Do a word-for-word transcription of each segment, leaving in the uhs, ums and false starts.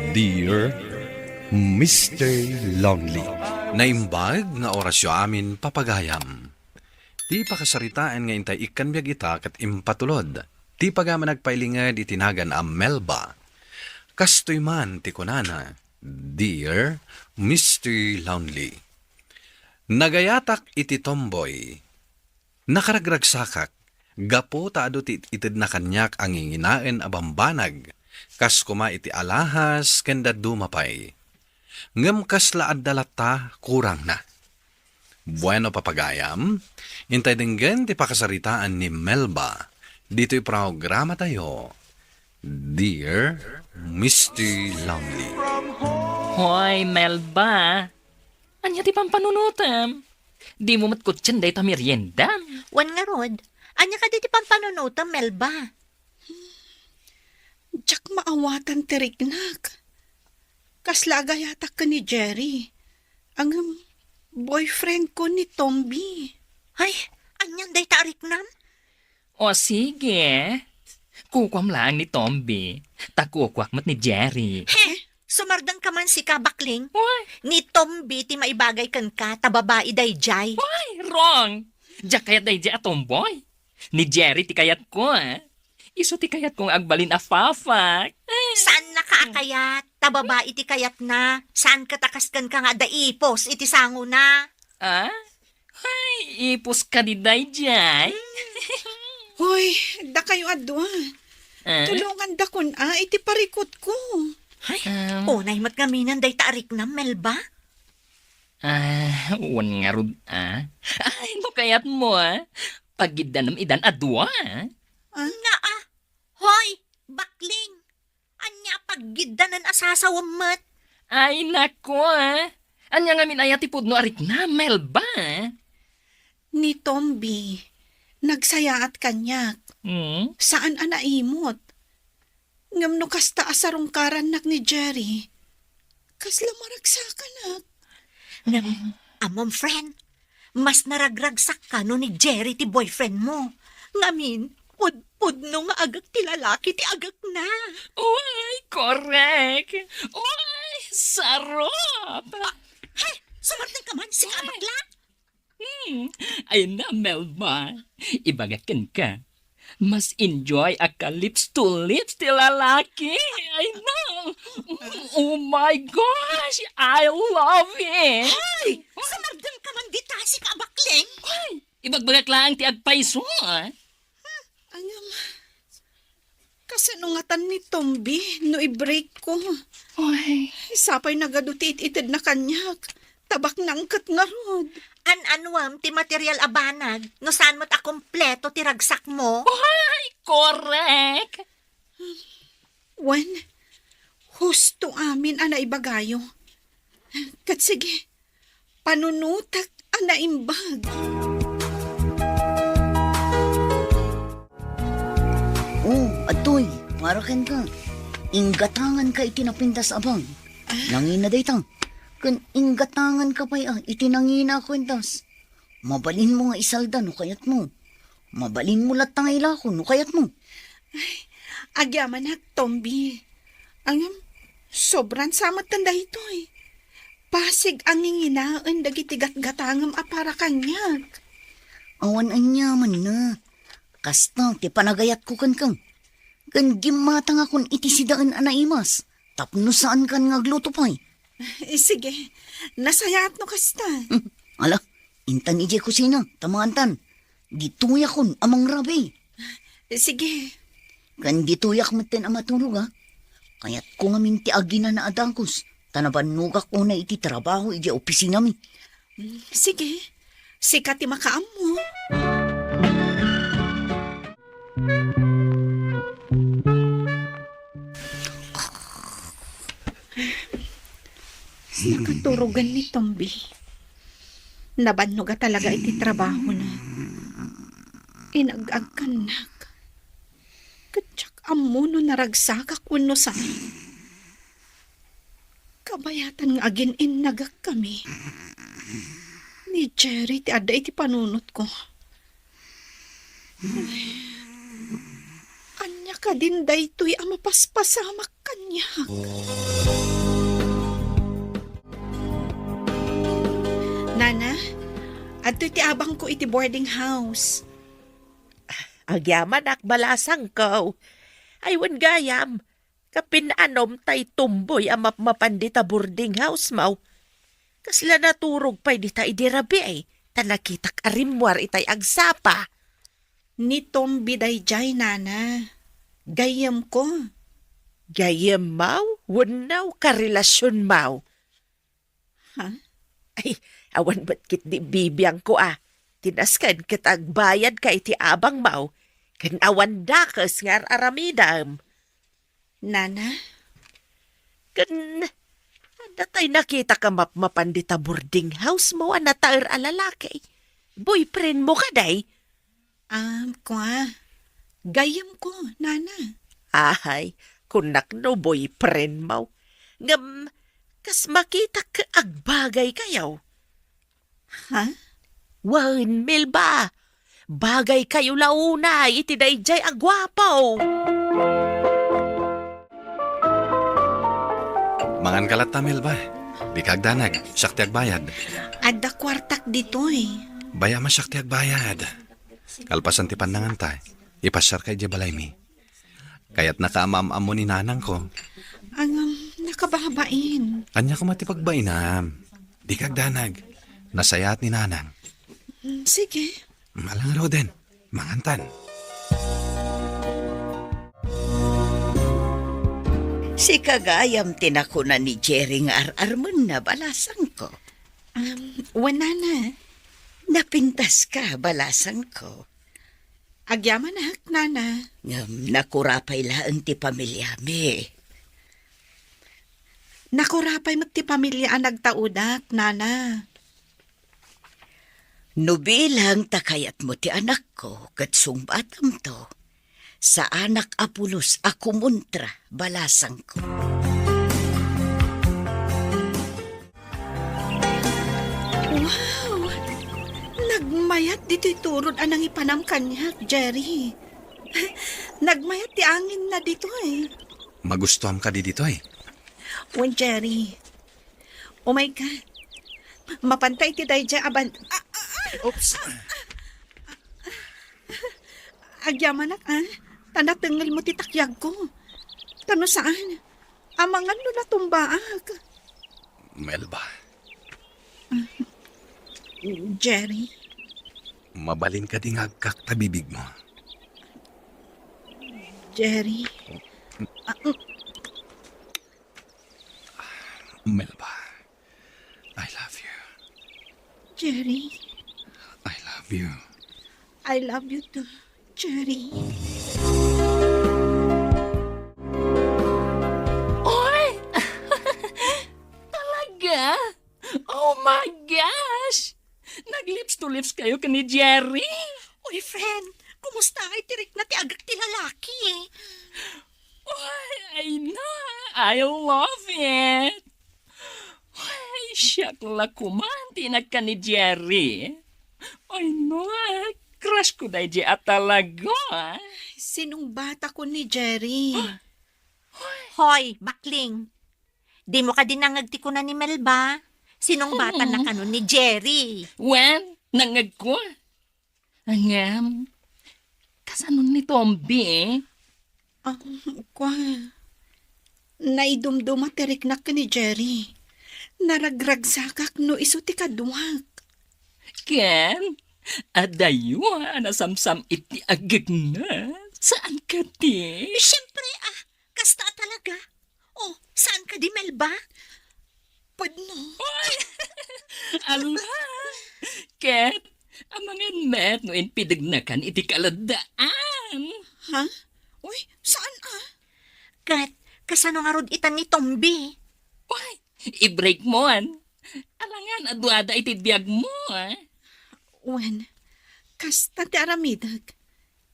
Dear Mister Lonely. Naimbag nga orasyo amin, papagayam. Ti pakasaritaan nga intay ikkan biag ita ket impatulod ti pagaman agpailinged iti nagan a Melba. Kastoy man ti kunana, Dear Mister Lonely. Nagayatak iti tomboy. Nakaragragsakak, gapu ta adu ti itedna kaniak a nginginaen a bambanag, kas koma iti alahas ken dadduma pay. Ngem kasla adda latta kurangna. Bueno, papagayam, intay denggen ti pakasaritaan ni Melba ditoy programatayo, Dear Mister Lonely. Hoy, Melba. Ania ti pampanunotem? Dimo met kuttien dayta meriendam? Wen ngarud, ania kadi ti pampanunotem, Melba? Diak maawatan ti riknak. Kasla agayatak ken ni Jerry. Ngem, boyfriend ko ni Tombi. Ay, anian dayta a riknam? O sige. Kukuam laeng ni Tombi. Ta kukuak met ni Jerry. He, sumardengka man sika, bakling. Uy. Ni Tombi ti maibagay kenka, ta babai daydiay. Uy, wrong. Diak kayat daydiay a tomboy. Ni Jerry ti kayatko, ah. Isu ti kayatko nga agbalin a fafak. Saannaka a kayat, ta babai ti kayatna. Saan ket a kas kenka nga adda ipos iti sangona. Ah? Ay, ipos kadi daydiay. Hoy, dakayo a dua. Ah? Tulongandakon a iti parikutko. Ay, Um. Unay met ngamin dayta a riknam, Melba? Ah, wen ngarud, ah. Ay, no kayatmo, ah. Pagiddanem idan a dua, ah. Ah? Nga, ah. Hoy, bakling. Ania a paggiddanen a sasawem met? Ay, nako, ah. Ania ngamin aya ti pudno a riknam, Melba? Ni Tombi, nagsayaat kaniak. Hmm? Saan a naimot. Ngem no kasta a sarungkarannak ni Jerry, kasla maragsakanak. Ngem, ammom, friend, mas naragragsakka no ni Jerry ti boyfriend mo. Ngamin, pudpudno nga agek ti lalaki ti agekna. Uy, korek! Uy, sarap! Ah, hay, sumardengka man, sika a bakla! Hmm, ay na, Melba. Ibagak kenka. Mas enjoy a ka lips to lips ti lalaki. Ay na. Oh my gosh, I love it. Hoy! Sumardengka man dita, sika a bakling. Hoy! Ibagbagak laeng ti agpayso, ah. Ngem, kasano ngatan ni Tombi no i-break ko? Oy. Sapay nagadu ti it-itedna kaniak. Tabaknang ket ngarud. An-anuem ti material a banag no saan met a kompleto ti ragsakmo? Oy, korek! Wen, husto amin a naibagayo. Ket sige, panunotek a naimbag. Oh, adtoy, para kenka. Inggatanganka iti napintas a bag. Ah? Nangina dayta. Ken inggatanganka pay a iti nangina a kuentas. Mabalinmo nga isalda no kayatmo. Mabalinmo latta nga ilako no kayatmo. Ay, agyamanak, Tombi. Ngem, sobran sa metten daytoy. Pasig a nginginaen dagiti gatgatangem a para kaniak. Awan aniamanna. Kasta ti panagayatko kenka. Ken gimmatangakon iti sidaen a naimas tapno saankan nga agluto pay. Eh, sige, nasayaat no kasta. Hmm, ala, intan idiay kusina, ta maantan. Ditoyakon a mangrabi. Eh, sige. Ken ditoyak metten a matulog, a. Kayatko ngamin ti aginana a dagus, ta nabannogak unay iti trabaho idiay opisinami. Mm, sige. Sika ti makaammo. Nakaturogan ni Tombi. Nabannoga talaga iti trabahona. Inag-agkannak. Ket diak ammo no naragsakak wenno saan. Kabayatan nga agin-innagak kami. Ni Jerry ti adda iti panunotko. Ay, ania Kadin daytoy a mapaspasamak kaniak. Nana, adtoy ti abangko iti boarding house. Agyamanak, balasangko. Ay, wen gayam, kapin-anom tay tumboy a mapmapan dita boarding house mo. Kasla naturog pay dita idi rabii, ta nakitak a rimmuar itay agsapa. Ni Tombi daydiay, nana. Gayyemko. Gayyemmaw wenno karelasionmaw? Ha? Ay, awan met ketdi bibiangko a. Ti nasken ket agbayadka iti abangmaw, ken awan dakes nga ar-aramidem. Nana? Ken, adda tay nakitak a mapmapan dita boarding house mo a nataer a lalaki. Boyfriend mo kadi? Ah, kua. Gayyemko, nana. Ahay, kunak no boyfriend mo. Ngem, kas makitak agbagaykayo. Ha? Wen, Melba. Bagaykayo la unay iti daydiay a guapo. Mangan ka latta, Melba. Dika agdanag, siak ti agbayad. Adda kuartak ditoy. Bay-am a siak ti agbayad. Kalpasan ti pannanganta, ipasiarka idiay balaymi. Kayatnaka a maam-ammo ni nanangko. Ngem, nakababain. Ania koma ti pagbainam? Dika agdanag. Nasayaat ni nanang. Mm, sige. Ala ngaruden, mangantan. Sika gayam ti nakuna ni Jerry nga ar-armenna, balasangko. Um, wen, nana. Napintaska, balasangko. Agyamanak, nana. Ngem nakura pay laeng ti pamiliami. Nakura pay met ti pamilia a nagtaudak, nana. No bilang ta kayatmo ti anakko ket sungbatamto, saanak a pulos a kumontra, balasangko. Wow! Nagmayat ditoy turod a nangipanam kaniak, Jerry. Nagmayat ti anginna ditoy. Magustuam kadi ditoy? Wen, Jerry. Oh my God. Mapanta iti daydiay a ban-, ah, ah, ah! Oops. Agyamanak, ah. Ta natengelmo ti takyagko. Ta no saan, amangan no natumbaak. Melba. Jerry. Mabalin kadi nga agkakta bibigmo? Jerry. Ah, mm. Melba, I love you. Jerry. I love you. I love you too, Jerry. Oy! Talaga? Oh my gosh! Nag-lips to lips kayo ken ni Jerry? Uy, friend, kumusta iti rikna ti agek ti lalaki? Uy, I know, I love it. Uy, siak la koma ti inagka ni Jerry. Uy, no, crush ko daydiay a talaga. Sinong bata ko ni Jerry? Hoy, bakling! Dimo kadi nangngeg ti kuna ni Melba? Sinong bata na kano ni Jerry? Wen, nangngegko. Ngem, kasano ni Tombi? Ah, kua, naidumduma ti riknak ken ni Jerry. Naragragsakak no isu ti kaduak. Ken, adayo a nasamsam iti agegna. Saan kadi? Siempre, ah, kasta a talaga. Oh, saan kadi, Melba? Pudno. Ala! Ket, amangan met no impidegnakan iti kaladdaan. Ha? Uy, saan a? Ket, kasano ngarud itan ni Tombi? Uy, i-break mo, an. Alangan, aduada iti biag mo, ah. Wen, kasta ti aramidek.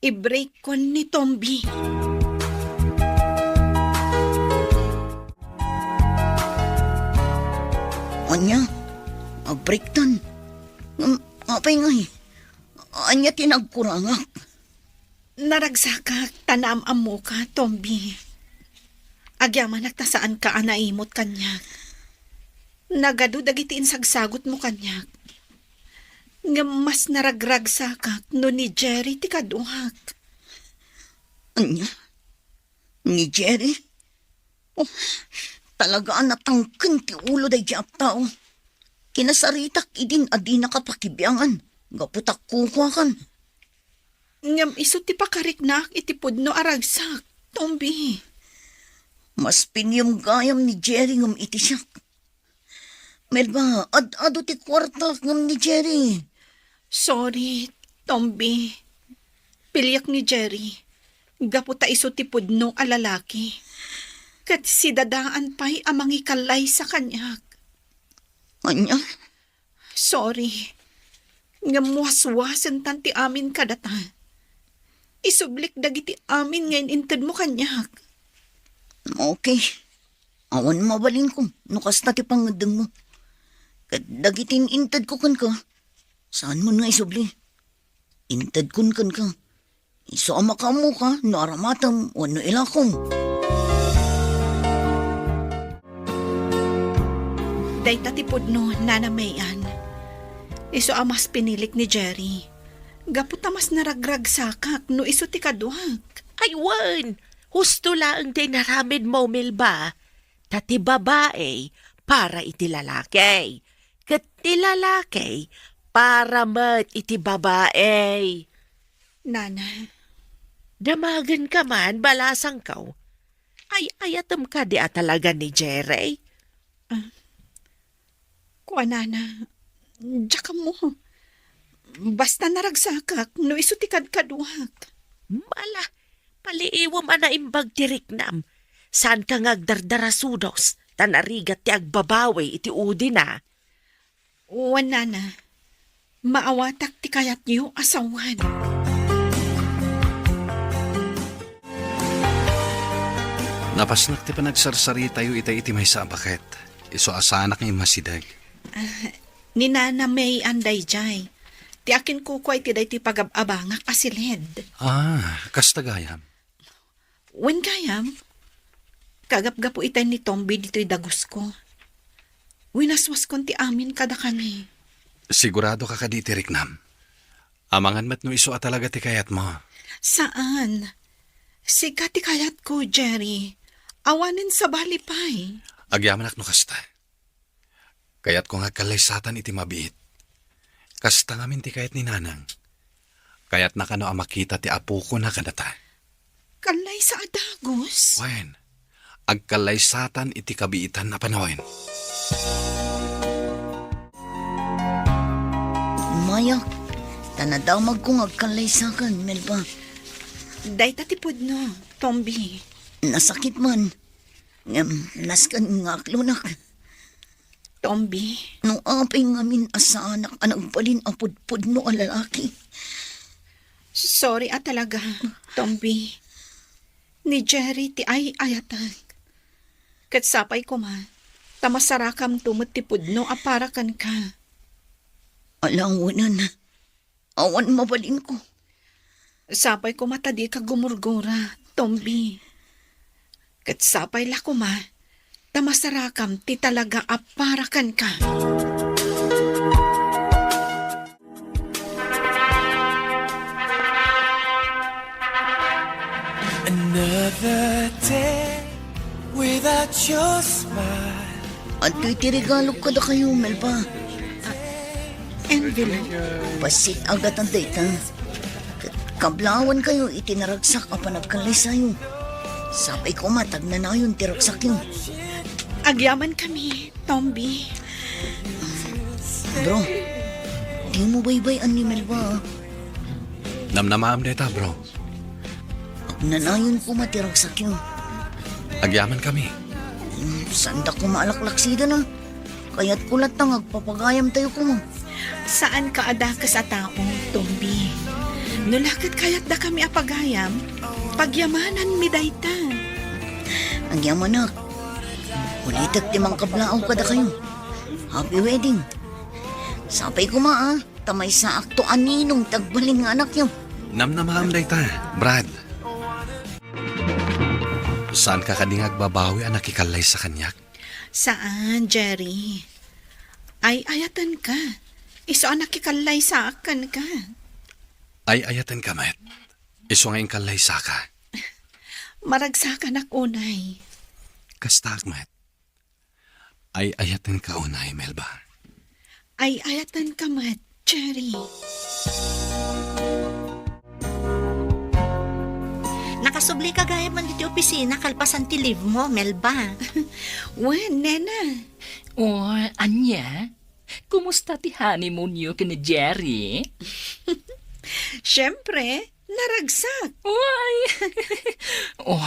I-break kon ni Tombi. Ania? Ag-break ton? Ngem, apay ngay? Ania ti nagkurangak? Naragsakak ta naam-ammoka, Tombi. Agyamanak ta saanka a naimut kaniak. Nagadu dagiti insagsagutmo kaniak. Ngem mas naragragsakak no ni Jerry ti kaduak. Ania? Ni Jerry? Oh, talaga a natangken ti ulo daydi a tao. Kinasaritak idin a dinaka pakibiangan gapu ta kukuakan. Ngem isu ti pakariknaak iti pudno a ragsak, Tombi. Mas piniyem gayam ni Jerry ngem iti siak. Melba, ad-adu ti kuartak ngem ni Jerry. Sorry, Tombi. Piliek ni Jerry. Gapu ta isu ti pudno a lalaki. Ket sidadaan pay a mangikallaysa kaniak. Ania? Sorry. Ngem waswasentan ti amin kadata. Isublik dagiti amin nga in-intedmo kaniak. Okay. Awan mabalinko no kasta ti pangngeddengmo. Ket dagiti in-intedko kenka, saanmon nga isubli. Intedkon kenka. Isu a makaammoka no aramatem wenno ilakom. Dayta ti pudno, Nana Mayan. Isu a mas pinilik ni Jerry. Gapu ta mas naragragsakak no isu ti kaduak. Ay wen, husto laeng ti inaramidmo, Melba. Ta ti babai para iti lalaki, ket ti lalaki para met iti babai. Nana. Damagenka man, balasangko. Ay-ayatem kadi a talaga ni Jerry? Ah, kuanana, diak ammo. Basta naragsakak no isu ti kadkaduak. Mala, paliiwem a naimbag ti riknam. Saanka nga agdardarasudos, ta narigat ti agbabawi iti udina. Wen, Nana, maawatak ti kayatyo a sawen. Napasnek ti panagsarsaritayo itay iti maysa a baket. Isu a saanak nga immasideg. Ah, ni Nana May-an daydiay. Ti akinkukua iti daytoy pagab-abangak a siled. Ah, kasta gayam. Wen gayam, kagapgapu itay ni Tombi ditoy dagusko. Winaswaskon ti amin kadakami. Siguradoka kadi iti riknam? Amangan met no isu a talaga ti kayatmo. Saan. Sika ti kayatko, Jerry. Awanen sabali pay. Agyamanak no kasta. Kayatko nga agkallaysatan iti mabiit. Kasta ngamin ti kayat ni Nanang. Kayatna kano a makita ti apokona kadata. Kallaysa a dagus? Wen, agkallaysatan iti kabiitan a panawen. Mayak, ta nadamagko nga agkallaysakan, Melba. Dayta ti pudno, Tombi. Nasakit man. Ngem nasken nga aklonak. Tombi. No apay ngamin a saanak a nagbalin a pudpudno a lalaki. Sorry a talaga, Tombi. Ni Jerry ti ay-ayatek. Ket sapay koma, ta masarakamto met ti pudno a para kenka. Alangonan. Awan mabalinko. Sapay koma ta dika gumurgura, Tombi. Ket sapay la koma ta masarakam ti talaga a para kenka. Another day without your smile. Adtoy ti regalok kadakayo, Melba. Envelope. Bassit a gatad dayta. Ket kablawankayo iti naragsak a panagkallaysayo. Sapay koma ta agnanayon ti ragsakyo. Agyamankami, Tombi. Bro, dimo baybay-an ni Melba, a. Namnamaam dayta, bro. Agnanayon koma ti ragsakyo. Agyamankami. Hmm, saanda koma a laklaksiden, a. Kayatko latta nga agpapagayamtayo koma. Saanka a dakes a tao, Tombi. No la ket kayatdakami a pagayam, pagyamananmi dayta. Agyamanak. Ulitek ti mangkablaaw kadakayo. Happy wedding. Sapay koma, a. Ta maysaakto a ninong ti agbalin nga anakyo. Namnamaem dayta, Brad. Saanka kadi nga agbabawi a nakikallaysa kaniak? Saan, Jerry. Ay-ayatenka. Isu a nakikallaysaak kenka. Ay-ayatenka met. Isu nga inkallaysaka. Maragsakanak unay. Kastaak met. Ay-ayatenka unay, Melba. Ay-ayatenka met, Jerry. Nakasublika gayam man ditoy opisina kalpasan ti leave mo, Melba. Wen, nena. O, ania? Kumusta ti honeymoon yo ken ni Jerry? Siempre, naragsak. Uy! O,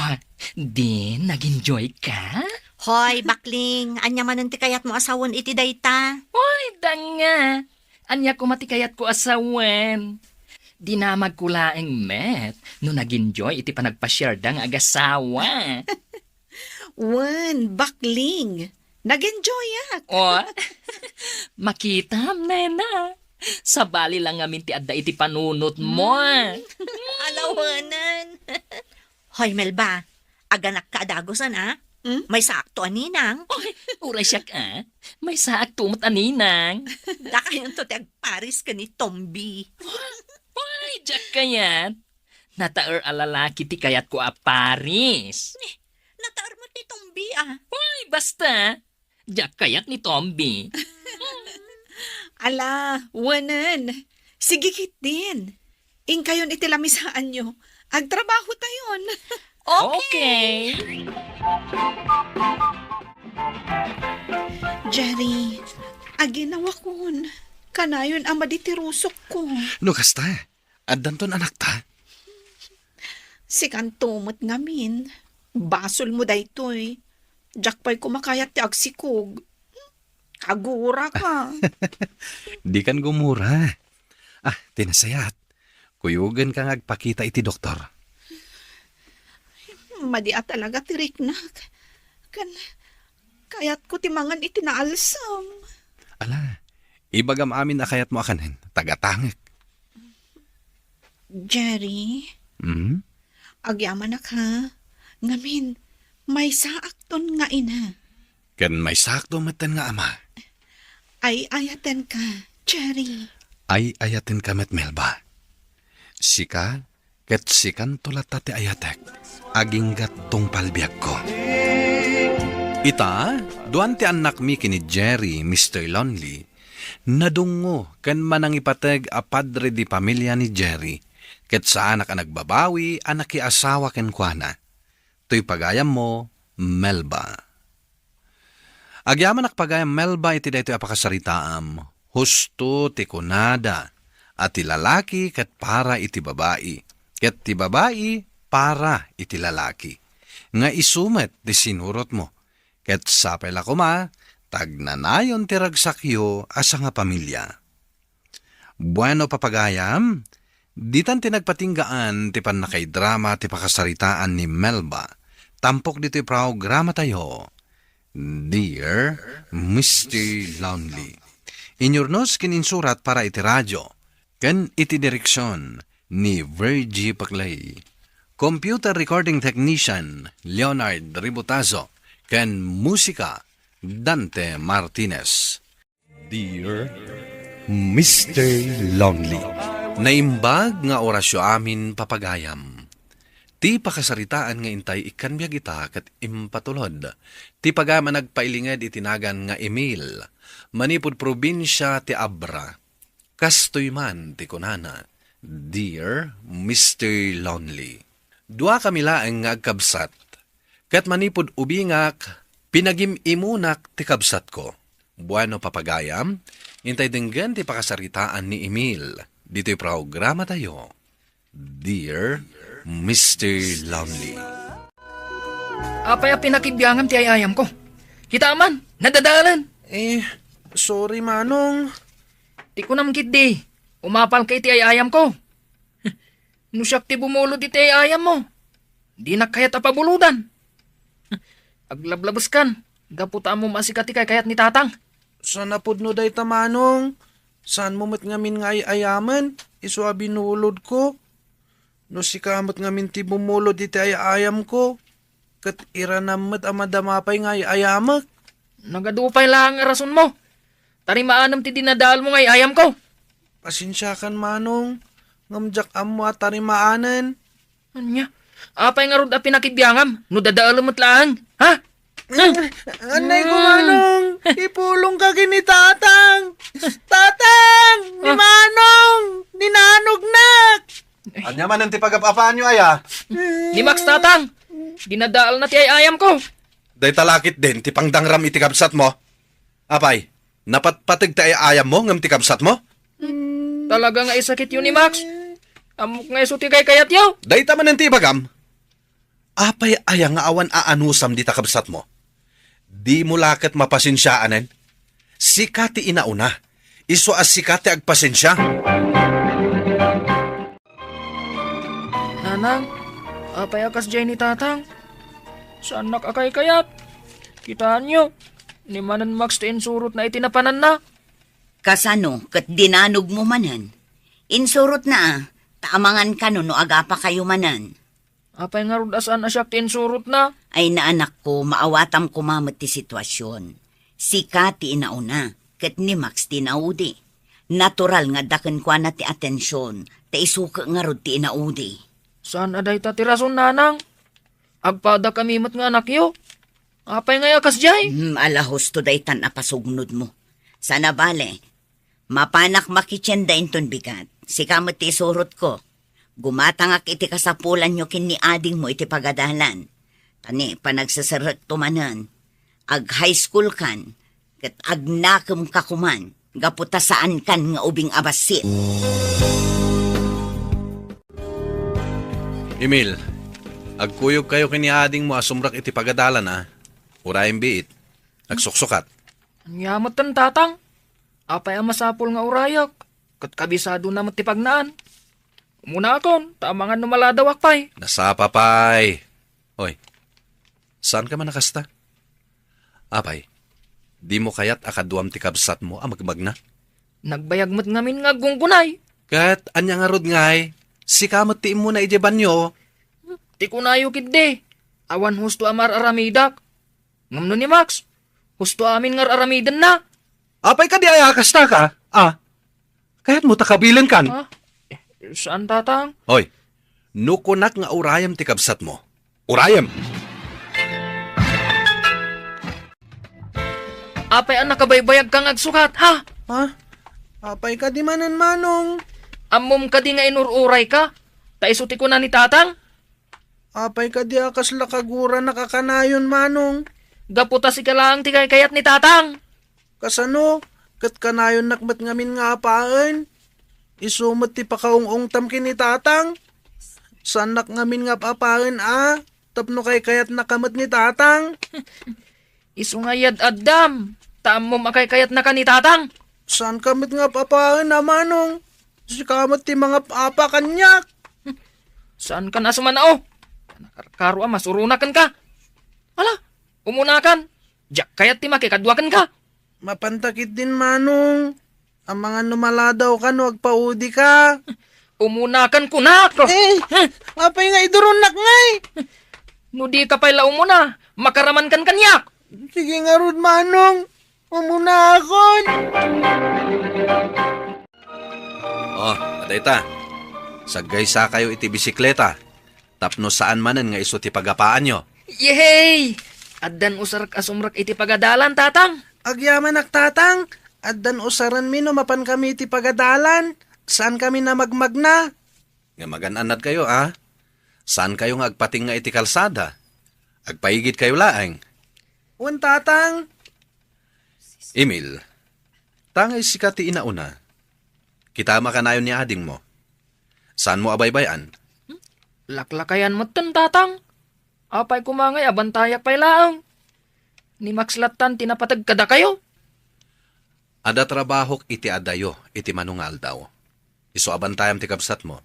di nag-enjoy ka? Hoy, bakling, ania manen ti kayatmo a sawen iti dayta? Uy, danga! Ania koma ti kayatko a sawen? Dinamagko laeng met no nag-enjoy iti panagpasiarda nga agasawa. Wen, bakling. Nag-enjoyak. O, makitam, nena. Sabali lang ngamin ti adda iti panunotmo. Mm. Ala wen. Hoy, Melba, aganakka a dagusen, a? Hmm? Maysaakto a ninang. Oy, uray siak, a? Maysaakto met a ninang. Dakayonto ti agparis ken ni Tombi. Oy, diak kayat. Nataer a lalaki ti kayatko a paris. Eh, nataer met ni Tombi, a? Oy, basta. Diak kayat ni Tombi. Ala, wenen. Sige ketdin. Inkayon iti lamisaanyo. Agtrabahotayon. Okay. Okay. Jerry, aginawakon. Kanayon a madi ti rusokko. No kasta, addanton anakta? Sikanto met ngamin. Basolmo daytoy. Diak pay koma kayat ti agsikog. Aguraka. Dikan gumura. Ah, ti nasayaat, kuyogenka nga agpakita iti doktor. Madi a talaga ti riknak. Ken kayatko ti mangan iti naalsem. Ala, ibagam amin a kayatmo a kanen, tagatangek. Jerry? Hmm? Agyamanak, ha? Ngamin, maysaakton nga ina. Ken maysaakto metten nga ama. Ay-ayatenka, Jerry. Ay-ayatenka met, Melba. Sika, ket sikanto latta ti ayatek, aginggat tungpal biagko. Ita, duan ti annakmi ken ni Jerry, Mister Lonely, nadungngo ken manangipateg a padre de pamilia ni Jerry, ket saanak a nagbabawi a nakiasawa kenkuana. Toy pagayammo, Melba. Agyamanak pagayam, Melba, iti daytoy a pakasaritaam, husto ti kunada a ti lalaki ket para iti babai, ket ti babai para iti lalaki. Nga isu met ti sinurotmo, ket sapay la koma ta agnanayon ti ragsakyo a sangapamilia. Bueno, papagayam, ditan ti nagpatinggaan ti pannakaidrama ti pakasaritaan ni Melba, tampok ditoy programatayo, Dear Mister Lonely. Inyurnos ken insurat para iti radio, ken iti direksion ni Virgie Paclay. Computer recording technician, Leonard Ributazo, ken musika, Dante Martinez. Dear Mister Lonely. Naimbag nga orasyo amin, papagayam. Ti pakasaritaan nga intay ikkan biag ita ket impatulod. Ti pagayam a nagpailinged iti nagan nga Emil, manipud probinsia ti Abra. Kastoy man ti kunana, Dear Mister Lonely. Duakami laeng nga agkabsat. Ket manipud ubingak, pinagim-imunak ti kabsatko. Bueno, papagayam, intay denggen ti pakasaritaan ni Emil ditoy programatayo, Dear Mister Lonely. Apay a pinakibiangam ti ay-ayamko? Kita man, nadadalan. Eh, sorry, Manong. Ti kunam ketdi, umapalka iti ay-ayamko. No siak ti bumulod iti ay-ayammo, dinak kayat a pabulodan. Aglablabeskan, gapu ta ammom a sika ti kaykayat ni Tatang. Saan a pudno dayta, Manong. Saanmo met ngamin nga ay-ayamen, isu a binulodko. No sika met ngamin ti bumulod iti ay-ayamko, ket iranam met a madama pay nga ay-ayamek. Nagadu pay laeng a rasonmo. Tarimaanem ti dinadaelmo nga ay-ayamko. Pasensiakan, Manong, ngem diak ammo a tarimaanen. Ania? Apay ngarud a pinakibiangam no dadaelem met laeng? Ha? Anay ko, Manong, ipulongka ken ni Tatang. Tatang! Ni Manong! Ni nanognak! Ania manen ti pagap-apaanyo aya? Ni Max, Tatang! Dinadaelna ti ay-ayamko. Dayta la ketdin ti pangdangram iti kabsatmo. Apay, napatpateg ti ay-ayammo ngem ti kabsatmo? Talaga nga isakityo ni Max. Ammok nga isu ti kaykayatyo. Dayta manen ti ibagam. Apay aya nga awan aanusam dita kabsatmo? Dimo la ket mapasensiaanen? Sika ti inauna. Isu a sika ti agpasensia. Nanang, apay a kasdiay ni Tatang? Saannak a kaykayat. Kitaenyo, ni manen Max ti insurotna iti napananna. Kasano ket dinanogmo manen? Insurotna a, ta amangan kano no agapakayo manen. Apay ngarud a saan a siak ti insurotna? Ay, naanakko, maawatam koma met ti situasion. Sika ti inauna, ket ni Max ti naudi. Natural nga adda kenkuana ti atension, ta isu ket ngarud ti inaudi. Saan a dayta ti rason, Nanang? Agpadakami met nga anakyo. Apay ngay a kasdiay? Hmm, ala, husto daytan a pasugnodmo. Saan a bale, mapanak makitienda inton bigat. Sika met ti isurotko. Gumatangak iti kasapulanyo ken ni adingmo iti pagadalan. Ta ni panagseserrekto manen, ag-high school kan, ket agnakemka koman, gapu ta saankan nga ubing a bassit. Emil, agkuyogkayo ken ni adingmo a sumrek iti pagadalan a, urayem biit, nagsuksukat. Ania metten, Tatang? Apay a masapul nga urayek? Ket kabisadona met ti pagnaan. Umunakon, ta amangan no maladawak pay. Nasapa pay. Oy, saanka man a kasta? Apay, dimo kayat a kaduam ti kabsatmo a magmagna? Nagbayag met ngamin nga aggunggunay. Ket ania ngarud ngay? Sika met ti immuna idiay banio. Ti kunayo ketdi, awan husto a mar-aramidak. Ngem no ni Max, husto amin nga ar-aramidenna. Apay kadi aya a kastaka? Ah, kayatmo ta kabilenkan? Ha? Eh, saan, Tatang? Hoy, no kunak nga urayem ti kabsatmo, urayem! Apay a nakabaybayagka nga agsukat, ha? Ha? Apay kadi manen, Manong? Ammom kadi nga inur-urayka? Ta isu ti kuna ni Tatang? Apay kadi a kasla kaguranak a kanayon, Manong? Gapu ta sika laeng ti kaykayat ni Tatang. Kasano? Ket kanayonnak met ngamin nga apaen? Isu met ti pakaung-ungtam ken ni Tatang. Saannak ngamin nga ap-apaen a tapno kaykayatnaka met ni Tatang. Isu nga iyad-addam, ta ammom a kaykayatnaka ni Tatang. Saanka met nga ap-apaen a, Manong? Sika met ti mangap-apa kaniak. Saankan a sumanao. Nakarkaro a masurona kenka. Ala, umunakan. Diak kayat ti makikadua kenka. Mapanta ketdin, Manong. Amangan no maladawka no agpaudika. Umunakan kunak! Eh, apay nga iduronnak ngay? No dika pay la umuna, makaramankan kaniak! Sige ngarud, Manong. Umunakon. Oh, adayta. Saggaysakayo iti bisikleta. Tapno saan manen nga isu ti pagapaanyo. Yehey! Addan usarek a sumrek iti pagadalan, Tatang. Agyamanak, Tatang. Addan usarenmi no mapankami iti pagadalan. Saankami a magmagna. Nga magan-annadkayo, a? Saankayo nga agpatinga iti kalsada. Agpaigidkayo laeng. Wen, Tatang. Emil, tangay sika ti inauna. Kitaem a kanayon ni adingmo. Saanmo a baybay-an? Laklakayan metten, Tatang. Apay koma ngay a bantayak pay laeng? Ni Max lattan ti napateg kadakayo. Adda trabahok iti adayo iti mano nga aldaw. Isu a bantayam ti kabsatmo.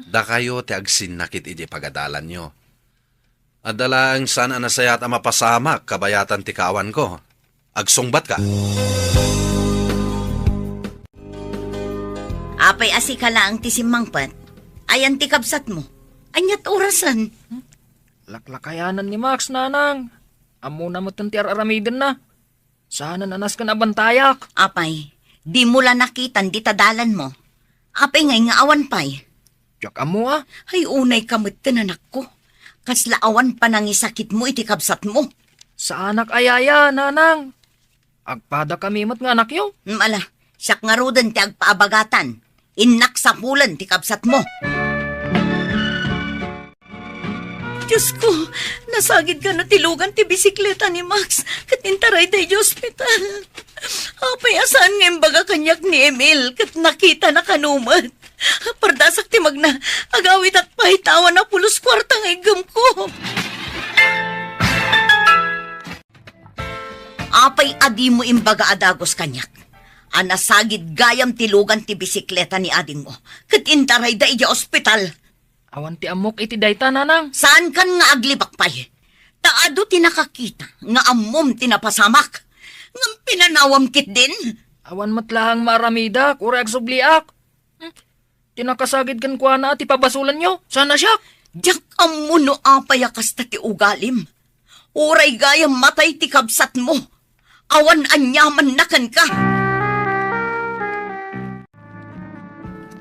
Dakayo ti agsinnakit iti pagadalanyo. Adda laeng saan a nasayaat a mapasamak kabayatan ti kaawanko. Agsungbatka. Apay a sika laeng ti simmangpet? Ayan ti kabsatmo. Aniat orasen? Laklakayanan ni Max, nanang. Ammona met ti ar-aramidenna. Saanen a nasken a bantayak. Apay, dimo la nakitan dita dalanmo? Apay ngay nga awan pay? Diak ammo a. Ay, unay ka met, anakko. Kasla awan panangisakitmo iti kabsatmo. Saanak a yaya, nanang. Agpadakami met nga anakyo. Hmm, ala, siak ngaruden ti agpaabagatan. Innak sapulen ti kabsatmo. Diosko, nasagid kano ti lugan ti bisikleta ni Max, ket intarayda idiay ospital. Apay a saan nga imbaga kaniak ni Emil, ket nakitana kano met. Pardasak ti magna, agawidak pay ta awan a pulos kuarta nga iggemko. Apay a dimo imbaga a dagus kaniak a nasagid gayam ti lugan ti bisikleta ni adingmo, ket intarayda idiay ospital? Awan ti ammok iti dayta, nanang. Saankan nga aglibak pay? Ta adu ti nakakita nga ammom ti napasamak. Ngem pinanawam ketdin? Awan met laeng maaramidak, uray agsubliak. Hmm? Ti nakasagid kenkuana a ti pabasolanyo, saan a siak? Diak ammo no apay a kasta ti ugalim. Uray gayam matay ti kabsatmo, awan aniamanna kenka.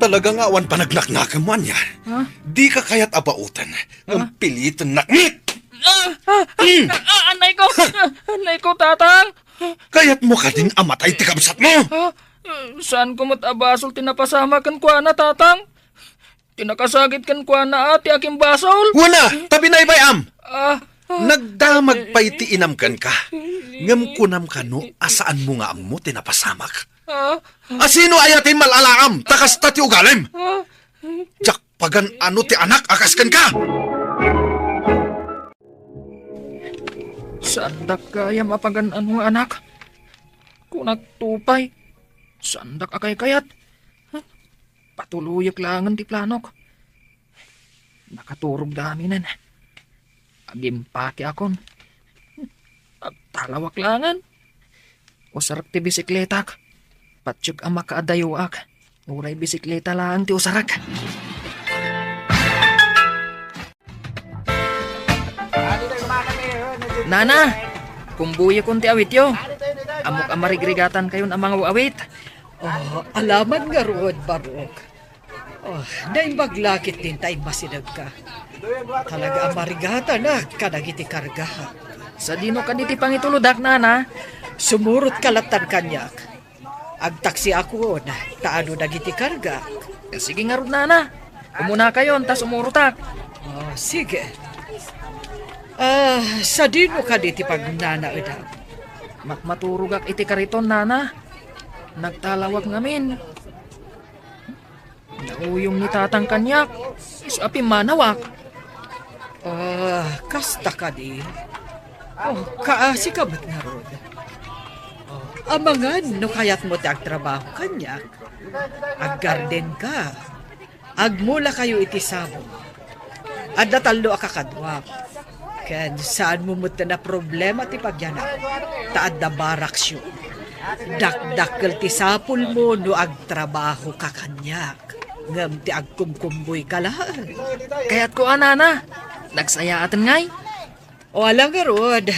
Talaga nga awan panagnaknakemmo ania? Ha? Dika kayat a baoten, ngem Ha? pilitennak met! Ah, ah, ah, Mm. ah, ah, anay ko! Anay ko, Tatang! Kayatmo kadin a matay ti kabsatmo? Ah, saan ko met a basol ti napasamak kenkuana, Tatang? Ti nakasagid kenkuana a ti akimbasol. Wen a, ta binaybay-am. Ah, ah. Nagdamag pay ti inam kenka. Ngem kunam kano a saanmo nga ammo ti napasamak? Ah. A sino aya ti mal-alaam ta kasta ti ugalim? Ah. Diak pagan-ano ti anak a kas kenka. Saandak gayam a pagan-ano nga anak. Kunak to pay, saandak a kaykayat. Huh? Patuloyek laengen ti planok. Nakaturogda aminen. Agimpakiakon. Agtalawak laengen. Usarek ti bisikletak. Patiek a makaadayoak. Uray bisikleta laeng ti usarek. Nana, kumbuyokkon ti awityo. Ammok a marigrigatankayon a mangaw-awit. Oh, alaman ngarud, Barok. Oh, naimbag la ketdin ta immasidegka. Talaga a marigatanak kadagiti karga. Sadino kadi ti pangitulodak, Nana? Sumurotka lattan kaniak. Agtaksiakon, ta adu dagiti karga. Sige ngarud, Nana. Umunakayon, ta sumurotak. Oh, sige. Ah, sadino kadi ti pagnanaedam? Matmaturogak iti kariton, Nana. Nagtalawak ngamin. Nauyong ni Tatang kaniak, isu a pimmanawak. Ah, kasta kadi? Oh, kaasika met ngarud. Oh, amangan no kayatmo ti agtrabaho kaniak. Aggardenka. Agmulakayo iti sabong. Adda tallo a kakaduak. Ken saanmo met a problema ti pagyanak, ta adda baraksyo. Dakdakkel ti sapulmo no agtrabahoka kaniak, ngem ti agkumkumboyka laeng. Kayatko a, Nana. Nagsayaaten ngay? O ala ngarud,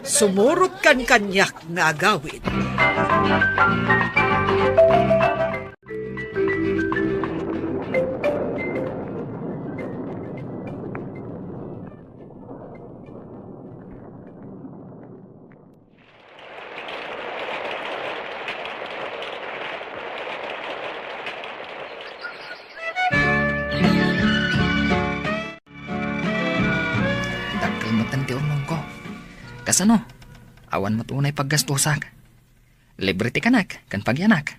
sumurotkan kaniak nga agawid. Dakkel metten ti urnongko. Kasano? Awan met unay paggastosak. Libre ti kanak ken pagyanak.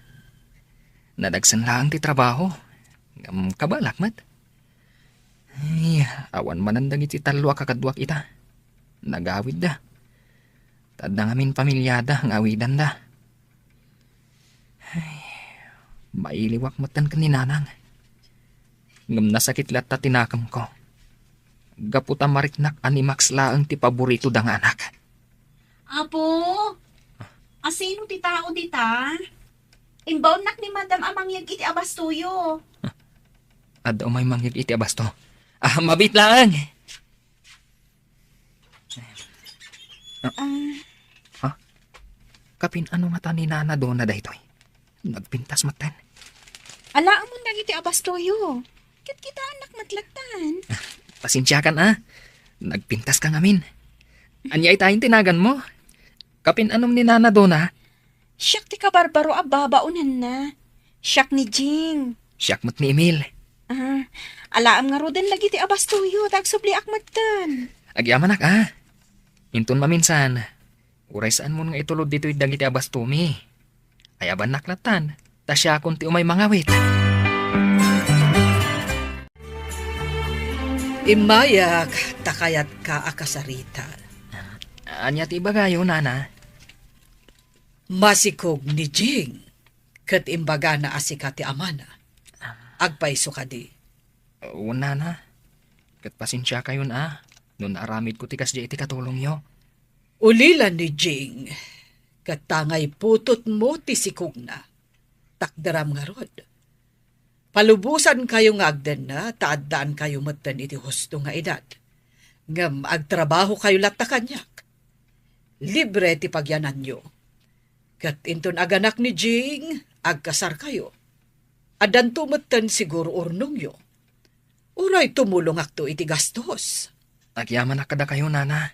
Nadagsen laeng ti trabaho. Ngem kabalak met. Ay, awan manen dagiti tallo a kakaduak ita. Nagawidda. Ta adda ngamin pamiliada nga awidanda. Ay, mailiwak metten ken ni Nanang. Ngem nasakit latta ti nakemko. Gapu ta mariknak a ni Max laeng ti paboritoda nga anak. Apo, asino ti tao dita? Imbaonnak ni Madam a mangyeg iti abastoyo. Adda umay mangngeg iti abasto. Ah, mabiit laeng. Ah. Ah. Ha? Kapin-ano ngata ni Nana Dona daytoy? Nagpintas metten. Alaamon dagiti abastoyo. Ket kitaennak met lattan. Pasensiakan, a. Nagpintas ka ngamin. Ania itayen ti naganmo? Kapin-anom ni Nana Dona? Siak ti kabarbaro a babaonenna. Siak ni Jing. Siak met ni Emil. Ah, alaam ngaruden dagiti abastoyo, ta agsubliak metten. Agyamanak, a. Inton maminsan, uray saanmon nga itulod ditoy dagiti abastomi. Ayabannak lattan, ta siakon ti umay mangawit. Immayak, ta kayatka a kasarita. Ania ti ibagayo, Nana? Masikog ni Jing, ket imbagana a sika ti amana. Agpayso kadi? Wen, Nana. Ket pasensiakayon, a, no naaramidko ti kasdiay iti katulongyo. Ulila ni Jing, ket tangay putotmo ti sikogna. Takderam ngarud. Palubosankayo nga agdenna, ta addaankayo metten iti husto nga edad. Ngem agtrabahokayo latta kaniak. Libre ti pagyananyo. Ket inton aganak ni Jing, agkasarkayo. Addanto metten siguro urnongyo. Uray tumulongakto iti gastos. Agyamanak kadakayo, Nana.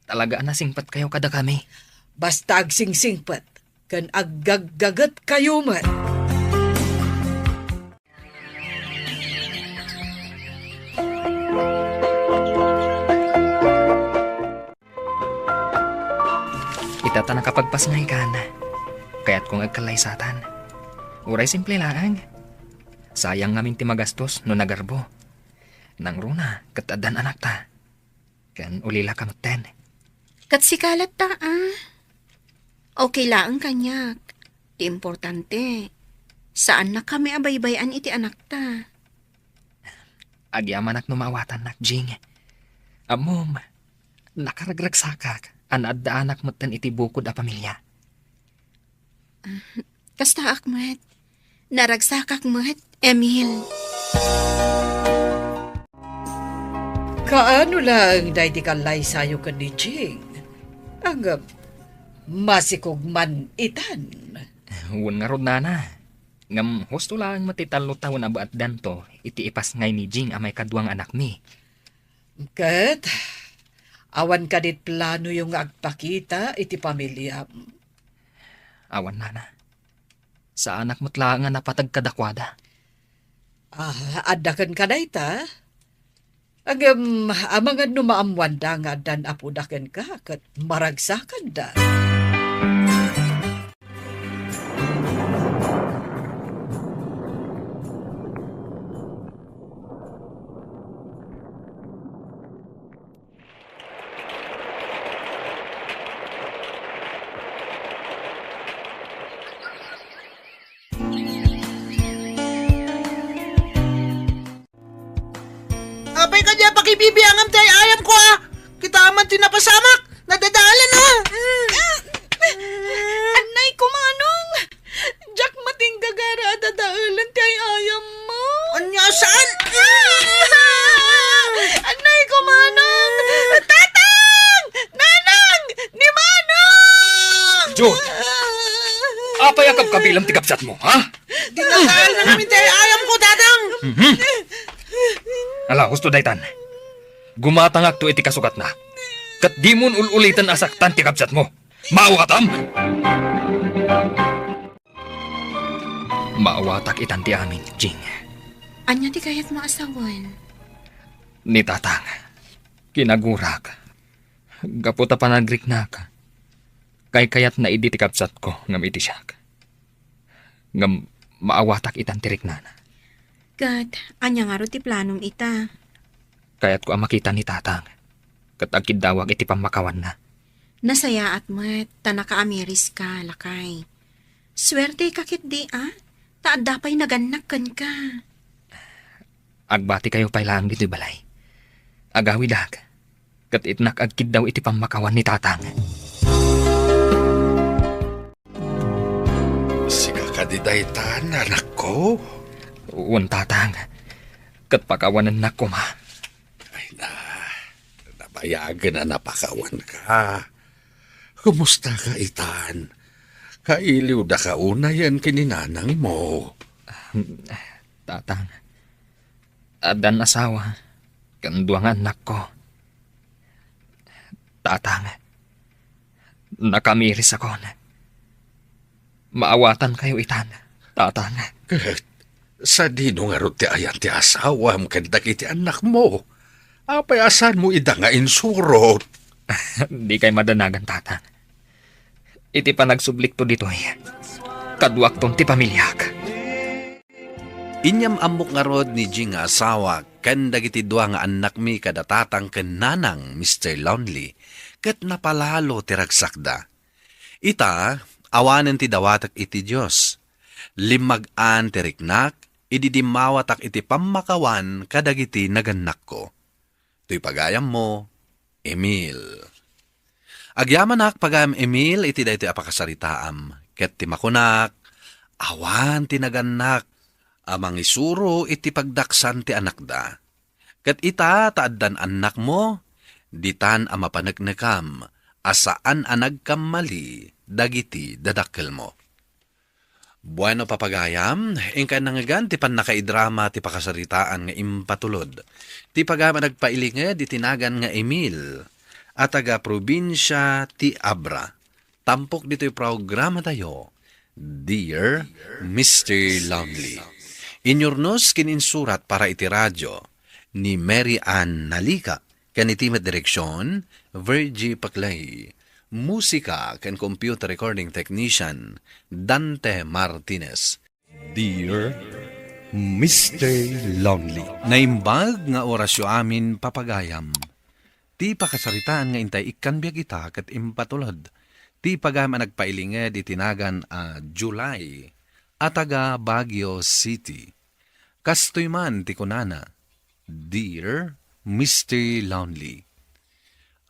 Talaga a nasingpetkayo kadakami. Basta agsingsingpet ken aggaggagetkayo met. Ita ta nakapagpasngaykan, kayatko nga agkallaysatan. Uray simple laeng. Sayang ngamin ti magastos no nagarbo. Nangruna ket addan anakta. Ken ulilaka metten. Ket sika latta, a. Okay laeng kaniak. Ti importante, saannakami a baybay-an iti anakta. Agyamanak no maawatannak, Jing. Ammom, nakaragragsakak a naaddaanak metten iti bukod a pamilia. Kastaak met. Naragsakak met, Emil. Kaano laeng daydi kallaysayo ken ni Jing? Ngem, masikog man itan. Wen ngarud, Nana. Ngem husto laeng met ti tallo tawen a baetdanto iti ipasngay ni Jing a maikadua nga anakmi. Ket, awan kadit planoyo nga agpakita iti pamiliam? Awan, Nana. Saanak met laeng a napateg kadakuada. Ah, adda kenka dayta? Ngem, amangan no maammoanda nga addan apoda kenka ket maragsakanda. Apay kadi a pakibibiangam ti ay-ayamko, a? Kita man ti napasamak, nadadalan, a. Annay ko, Manong! Diak matinggagara a dadaelan ti ay-ayammo. Ania saan? Annay ko, Manong! Tatang! Nanang! Ni Manong! Jud! Apay a kabkabilam ti kabsatmo, ha? Dinadaelan amin ti ay-ayamko, Tatang! Mhm. Ala, husto daytan. Gumatangakto iti kasukatna. Ket dimon ul-uliten a saktan ti kabsatmo. Maawatam? Maawatak itan ti amin, Jing. Ania ti kayatmo a sawen? Ni Tatang, kinagurak. Gapu ta panagriknak, kaykayatna idi ti kabsatko ngem iti siak. Ngem maawatak itan ti riknana. Ket ania ngarud ti planom ita? Kayatko a makita ni Tatang, ket agkiddawak iti pammakawanna. Nasayaat met ta nakaamiriska, lakay. Suerteka ketdi, a? Ta adda pay nagannak kenka. Agbatikayo pay laeng ditoy balay. Agawidak, ket itnak agkiddaw iti pammakawan ni Tatang. Sika kadi daytan, anakko? Wen, Tatang. ket pakawanennak koma. Ay na, nabayagen a napakawanka. Kumusta ka itan? Kailiwda ka unayen ken ni nanangmo? Tatang, addan asawa, ken dua nga annakko. Tatang, nakamirisakon. Maawatankayo itan, Tatang. Ket sadino ngarud ti ayan ti asawam ken dagiti annakmo? Apay a saanmo ida nga insurot? Dikay madanagan, Tatang. Iti panagsublikto ditoy, kaduakton ti pamiliak. Inyam-ammok ngarud ni Jing nga asawa ken dagiti dua nga annakmi kada tatang ken nanang, Mister Lonely, ket napalalo ti ragsakda. Ita, awanen ti dawatek iti Dios. Limmag-an ti riknak idi dimmawatak iti pammakawan kadagiti nagannakko. Toy pagayammo, Emil. Agyamanak, pagayam Emil, iti daytoy a pakasaritaam, ket ti makunak, awan ti nagannak a mangisuro iti pagdaksan ti anakda. Ket ita ta addan annakmo, ditan a mapaneknekam a saan a nagkammali dagiti dadakkelmo. Bueno, papagayam, inka nangngegan ti pannakaidrama ti pakasaritaan nga impatulod ti pagayam a nagpailinged iti nagan nga Emil a taga-probinsia ti Abra. Tampok ditoy programatayo, Dear Mister Lonely. Inyurnos ken insurat para iti radyo ni Mary Ann Nalica, ken iti met direksion, Virgie Paclay. Musika ken computer recording technician, Dante Martinez. Dear Mister Lonely. Naimbag nga orasyo amin, papagayam. Ti pakasaritaan nga intay ikkan biag ita ket impatulod ti pagayam a nagpailinged iti nagan a July a taga Baguio City. Kastoy man ti kunana, Dear Mister Lonely,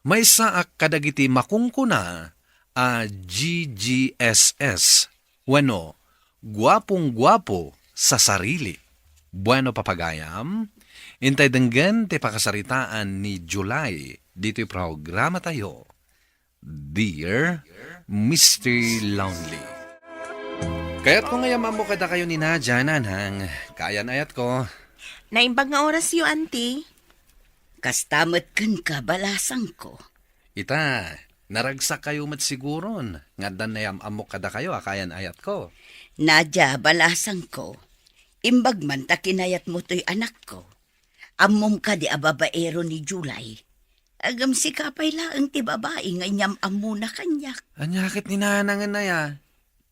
maysaak kadagiti makunkuna a G G S S wenno guapong-guapo sa sarili. Bueno, papagayam, intay denggen ti pakasaritaan ni July ditoy programatayo, Dear Mister Lonely. Kayatko nga ammok kadakayo ni Nadia, nanang. Kaayan-ayatko. Naimbag nga orasyo, Auntie. Kasta met kenka, balasangko. Ita, naragsakkayo met siguron nga addan nayam-ammok kadakayo a kaayan-ayatko. Nadia, balasangko, imbag man ta kinayatmo toy anakko. Ammom kadi a babaero ni July? Ngem sika pay laeng ti babai nga inyam-ammona kaniak. Ania ket ni nanangen aya?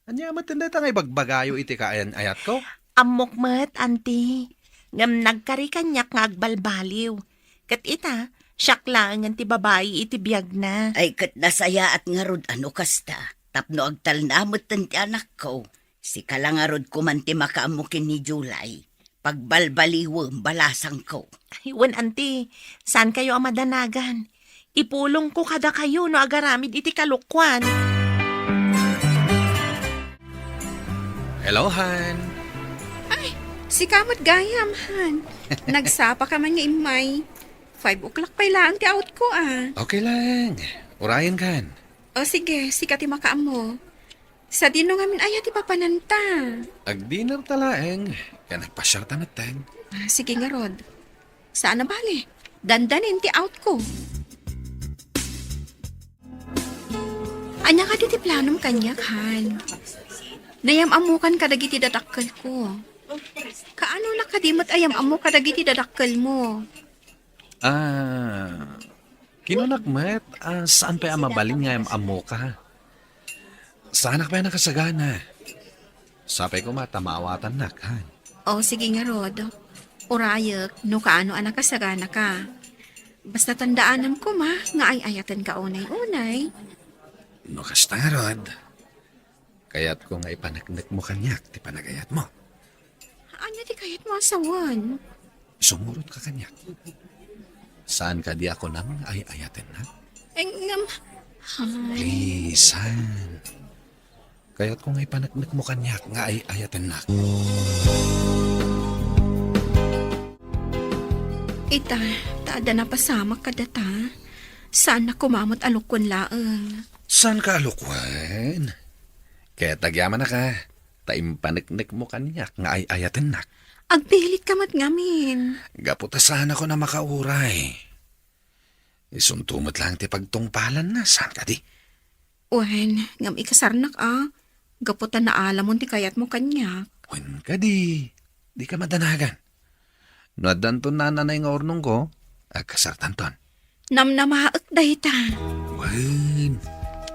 Ania met dayta nga ibagbagayo iti kaayan-ayatko? Ammok met, Auntie. Ngem nagkari kaniak nga agbalbaliw. Ket ita, siak laengen ti babai iti biagna. Ay, ket nasayaat ngarud a no kasta, tapno agtalna metten ti anakko. Sika la ngarud koman ti makaammo ken ni July. Pagbaliwem, balasangko. Ay, wen, Auntie, saankayo a madanagan. Ipulongko kadakayo no agaramid iti kalokuan. Hello, Han. Ay, sika met gayam, Han. Nagsapa ka man nga immay. Five o'clock pay laeng ti outko, a. Okay lang. Urayen kan. O sige, sika ti makaammo. Sadino ngamin aya ti papananta? Agdinner ta laeng, ken agpasiarta metten. Ah, sige ngarud. Saan a bale. Dandanin ti outko. Ania kadi ti planom kaniak, Han? Nayam-ammokan kadagiti dadakkelko. Kaanona kadi met a yam-ammo kadagiti dadakkelmo? Ah, kinunak met a saan pay a mabalin nga yam-ammoka. Saanak pay a nakasagana. Sapay koma ta maawatannak, ha? O, sige ngarud. Urayek no kaano a nakasaganaka. Basta tandaanam koma nga ay-ayatenka unay-unay. No kasta ngarud, kayatko nga ipaneknekmo kaniak ti panagayatmo. Ania ti kayatmo a sawen? Sumurotka kaniak. Saan kadi a kunam nga ay-ayatennak? Eh, ngem, Han. Please, Han. Kayatko nga ipaneknekmo kaniak nga ay-ayatennak. Ita, ta adda napasamak kadata. Saan na kumamat a lukwan laeng. Saan ka a lukwan? Kayat agyamanak a, ta impaneknek mo kaniak nga ay-ayatennak. Agpilit ka met ngamin. Gapu ta saan ako na makauray. Isunto met lang ti pagtungpalan na, saan kadi? Wen, ngem ikasarnak a, gapu ta naalamon ti kayatmo kaniak. Wen kadi, di ka madanagan. No addanton nananay nga urnongko, agkasartanton. Namnamaek dayta. Wen,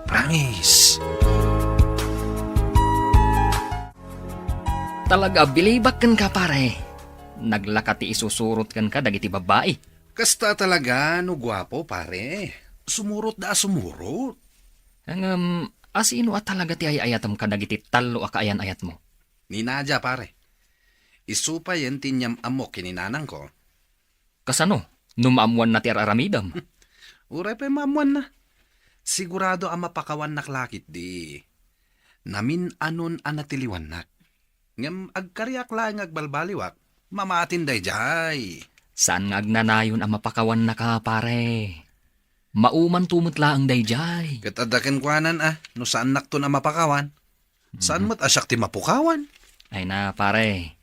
promise. Talaga, bilibak kenka, pare. Naglaka ti isusurot kenka dagiti babbai. Kasta talaga no guapo, pare. Sumurot da a sumurot. Ngem, asino a talaga ti ay-ayatem kadagiti tallo a kaayan-ayatmo? Ni Nadia, pare. Isu payen ti inyam-ammok ken ni nanangko. Kasano? No maammoanna ti ar-aramidem? Uray pay maammoanna. Sigurado a mapakawannak la ketdi. Namin-anon a natiliwannak. Ngem agkariak laeng nga agbalbaliwak, mamatin daydiay. Saan nga agnanayon a mapakawannaka, pare? Maumanto met laeng daydiay. Ket adda kenkuanan a, no saannakton a mapakawan. Saan Mhm. met a siak ti mapukawan? Ay na, pare.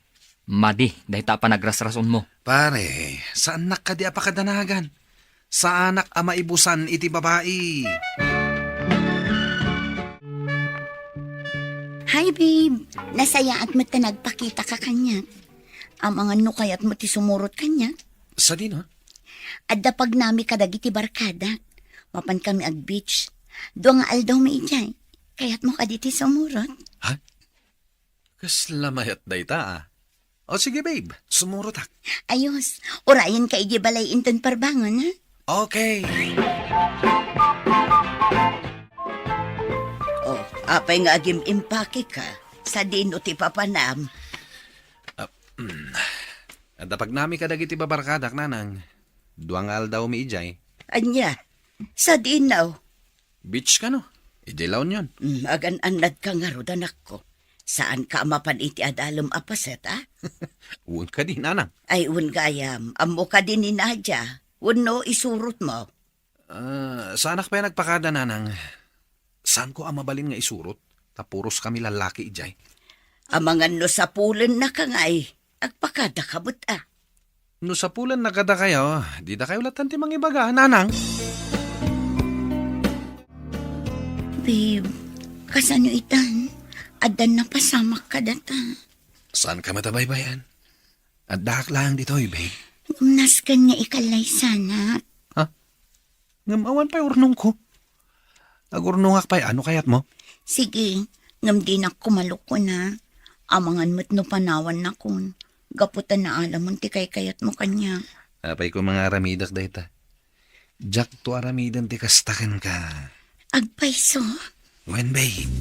Madi, dayta a panagrasrasonmo. Pare, saannak kadi a pakadanagan. Saanak a maibusan iti babai. Hi, babe. Nasayaat met ta nagpakitaka kaniak. Amangan no kayatmo ti sumurot kaniak. Sadino? Adda pagnami kadagiti barkadak. Mapankami ag-beach. Dua nga aldawmi idiay. Kayatmo kadi ti sumurot? Ha? Kasla mayat dayta, a. O sige, babe, sumurotak. Ayos. Urayenka idiay balay inton parbangon, ha? Okay. O, apay nga agim-impakeka? Sadino ti papanam? Ah, mm. Adda pagnami kadagiti babarkadak, nanang. Dua nga aldawmi idiay. Ania? Sadino? Beach kano? Idiay La Union. Mm, agan-annadka ngarud, anakko. Saanka a mapan iti adalem a paset, a? Wen kadi, nanang. Ay, wen gayam. Ammo kadi ni Nadia. Wenno isurotmo? Ah, saanak pay nagpakada, nanang. Saanko a mabalin nga isurot? Ta puros kami lallaki idiay. Amangan no sapulennaka ngay. Agpakadaka met, a. No sapulennaka kadakayo, didakayo latta ti mangibaga, nanang. Babe, kasano itan? Addan napasamak kadata. Saanka met a baybay-an? Addaak laeng ditoy, babe. Ngem nasken nga ikallaysanak. Ha? Ngem awan pay urnongko. Agurnongak pay, a, no kayatmo. Sige, ngem dinak koma lukwan, a. Amangan met no panawannakon. Gapu ta naalamon ti kaykayatmo kaniak. Apay koma nga aramidek dayta. Diakto aramiden ti kasta kenka. Agpayso? Wen, babe.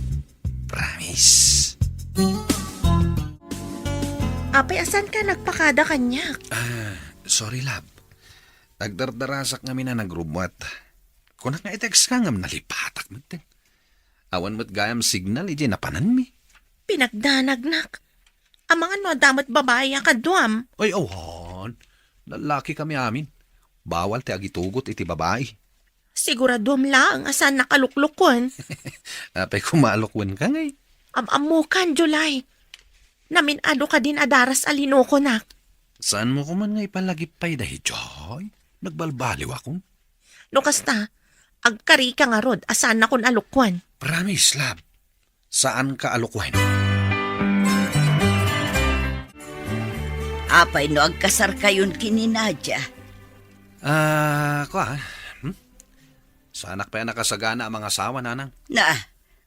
Promise. Apay a saanka nagpakada kaniak? Ah, sorry, love. Agdardarasak ngamin a nagrubbuat. Kunak nga i-text ka ngem nalipatak metten. Awan met gayam signal idiay napananmi. Pinagdanagnak. Amangan no adda met babai a kaduam. Ay, awan. Lallaki kami amin. Bawal ti agitugot iti babai. Siguraduam laeng a saannak a luklukon. Apay koma a lukwan ka ngay? Am-ammokan, July. Namin-ado kadin a daras a linukonak. Saanmo koman nga ipalagip pay daydiay? Nagbalbaliwakon. No kasta, agkarika ngarud a saannakon a lukwan. Promise, love. Saanka a lukwan. Apay no agkasarkayon ken ni Nadia? Ah, kua, hmm? Saanak pay a nakasagana a mangasawa, nanang. Na,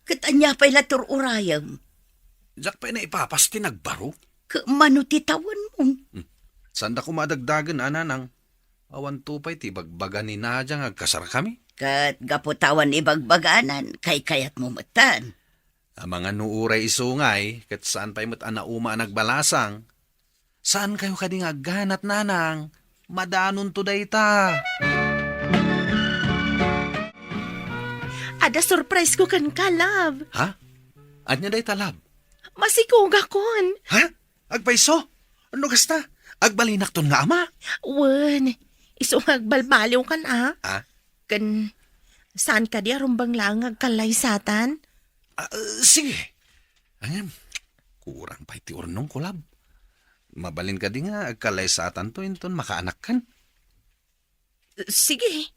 ket ania pay la tur-urayem? Diak pay naipapas ti nagbaro. Ket mano ti tawenmo? Hmm. Saanda koma a dagdagen, a, nanang. Awanto pay ti ibagbaga ni Nadia nga agkasarkami. Ket gapu ta awan ibagbaganan, kaykayatmo metten. Amangan no uray isu ngay, ket saan pay met a nauma a nagbalasang. Saankayo kadi nga agganat, nanang? Madanonto dayta. Adda surprise ko kenka, love. Ha? Ania dayta, love? Masikogakon. Ha? Agpayso? No kasta, Agbalinakton nga ama? Wen, isu nga agbalbaliwkan a. Ah? Ken, saan kadi a rumbeng laeng nga agkallaysatan? Ah, sige. Ngem, kurang pay ti urnongko, love. Mabalin kadi nga agkallaysatanto inton makaanakkan? Sige.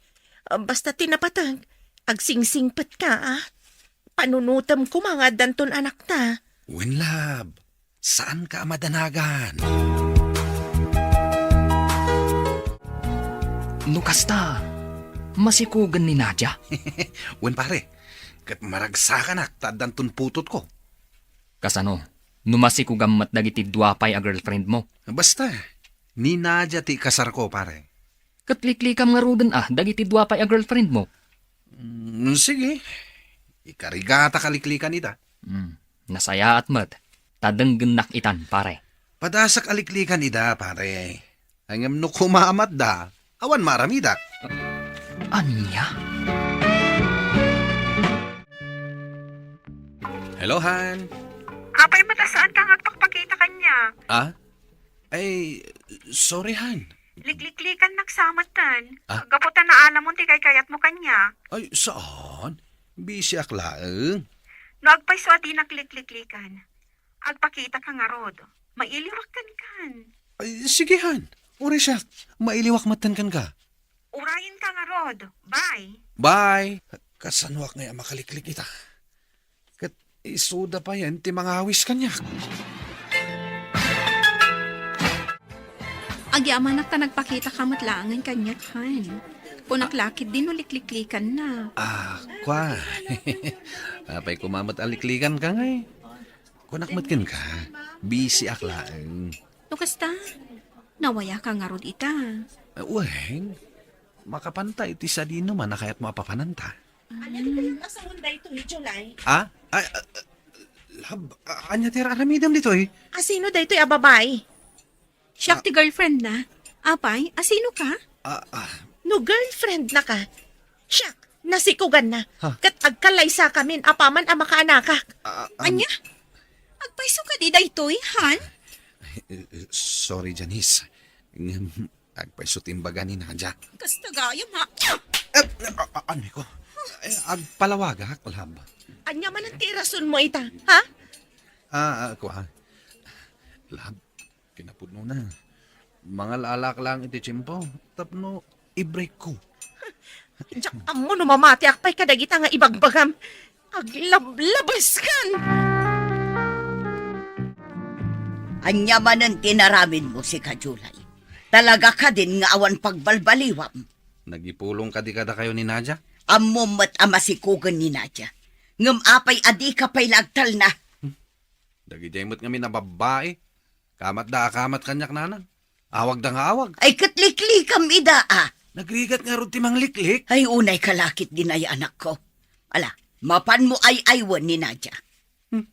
Basta ti napateg, agsingsingpetka a. Panunotem koma nga addanton anakta. Wen, love, saanka a madanagan. No kasta, masikugen ni Nadia. Wen, pare, ket maragsakanak ta addanton putotko. Kasano? No masikugam met dagiti dua pay a girlfriend mo? Basta, ni Nadia ti ikasarko, pare. Ket liklikam ngaruden a dagiti dua pay a girlfriend mo? Mm, sige. Ikarigata ka liklikan ita. Mm, nasayaat met. Ta denggennak itan, pare. Padasak a liklikan ida, pare. Ngem no kumamatda, awan maaramidak. Ania? Hello, Han. Apay met a saanka nga agpakpakita kaniak? Ah? Ay, sorry, Han. Likliklikannak sa metten. Ah? Gapu ta naalamon ti kaykayatmo kaniak. Ay, saan? Busy ak laeng. No agpayso a dinak likliklikan, agpakitaka ngarud. Mailiwak kenka. Ay, sige, Han. Uray siak. Mailiwak metten kenka. Urayenka ngarud. Bye. Bye. Kasanoak ngay a makaliklik ita? Ket isuda payen ti mangawis kaniak. Agyamanak ta nagpakitaka met laengen kaniak, Han. Kunak la ketdi no likliklikannak. Ah, kua. Apay koma met a liklikanka ngay? Kunak met kenka, busy ak laeng. No kasta, nawayaka ngarud ita. Ah, wen, makapanta iti sadino man a kayatmo a papananta. Ania ti kayat a sawen daytoy, July? Ah? Ay, ah, love, ah, ania ti ar-aramidem ditoy? Asino daytoy a babai? Siak ti girlfriend na. Apay, asino ka? Ah, ah. No girlfriend na ka, siak, nasikugan na. Ha? Ket agkallaysakamin apaman a makaanakak. Ah, ah, um, ania? Agpayso kadi daytoy, Han? Eh, eh, sorry, Janice. Ngem, agpayso ti imbaga ni Nadia. Kasta gayam, ha? Eh, eh, ah, ah, ano ko? Eh, agpalawagak, love. Ania manen ti rasonmo ita, ha? Ah, ah, kua. Love, kinapudnona. Mangal-alak lang iti tiempo tapno i-break ko. Diak ammo no mamatiak pay kadagita nga ibagbagam. Aglablabeskan! Ania manen ti inaramidmo, sika, July? Talaga kadin nga awan pagbalbaliwam? Nagipulong kadi kadakayo ni Nadia? Ammom met a masikugen ni Nadia. Ngem apay a dika pay la agtalna? Hmm. Dagidiay met ngamin a babbai. Kamatda a kamat kaniak, nanang. Awagda nga awag. Ay, ket liklikam ida, a. Nagrigat ngarud ti mangliklik. Ay, unay ka la ketdin, anakko. Ala, mapanmo ay-aywen ni Nadia. Hmm.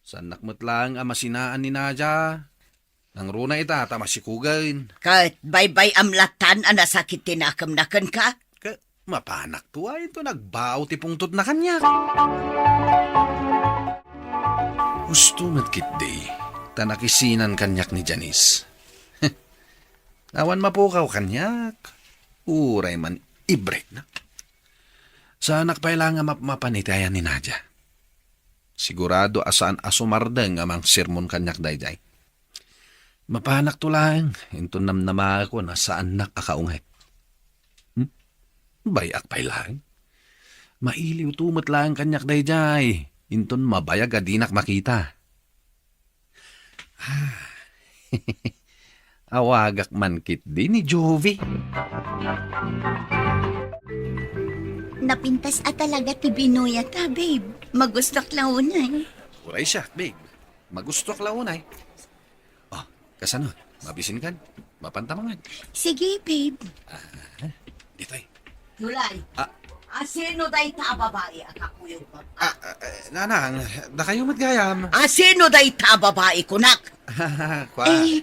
Saannak met laeng a masinaan ni Nadia. Nangruna ita ta masikugen. Ket baybay-am lattan a nasakit ti nakemna kenka? Ket mapanakto a inton agbao ti pungtotna kaniak. Husto met ketdi ta nakisinan kaniak ni Janice. Awan mapukaw kaniak, uray man i-breakna. Saanak pay la nga mapmapan iti ayan ni Nadia. Sigurado a saan a sumardeng a mangsermon kaniak daydiay. Mapanakto laeng, inton namnamaekon a saannak a kaunget. Hmm? Bay-ak pay laeng. Mailiwto met laeng kaniak daydiay, inton mabayag a dinak makita. Ah. Awagak man ketdi ni Jovie. Napintas a talaga ti binuyat, ha, babe? Magustok la unay. Uray siak, babe. Magustok la unay. Oh, kasano? Mabisinkan? Mapanta mangan. Sige, babe. Ah, ditoy. July. Ah. Asino dayta a babai a kakuyogmo? Ah, ah, eh, nanang, dakayo met gayam. Asino dayta a babai, kunak? Kua. Eh,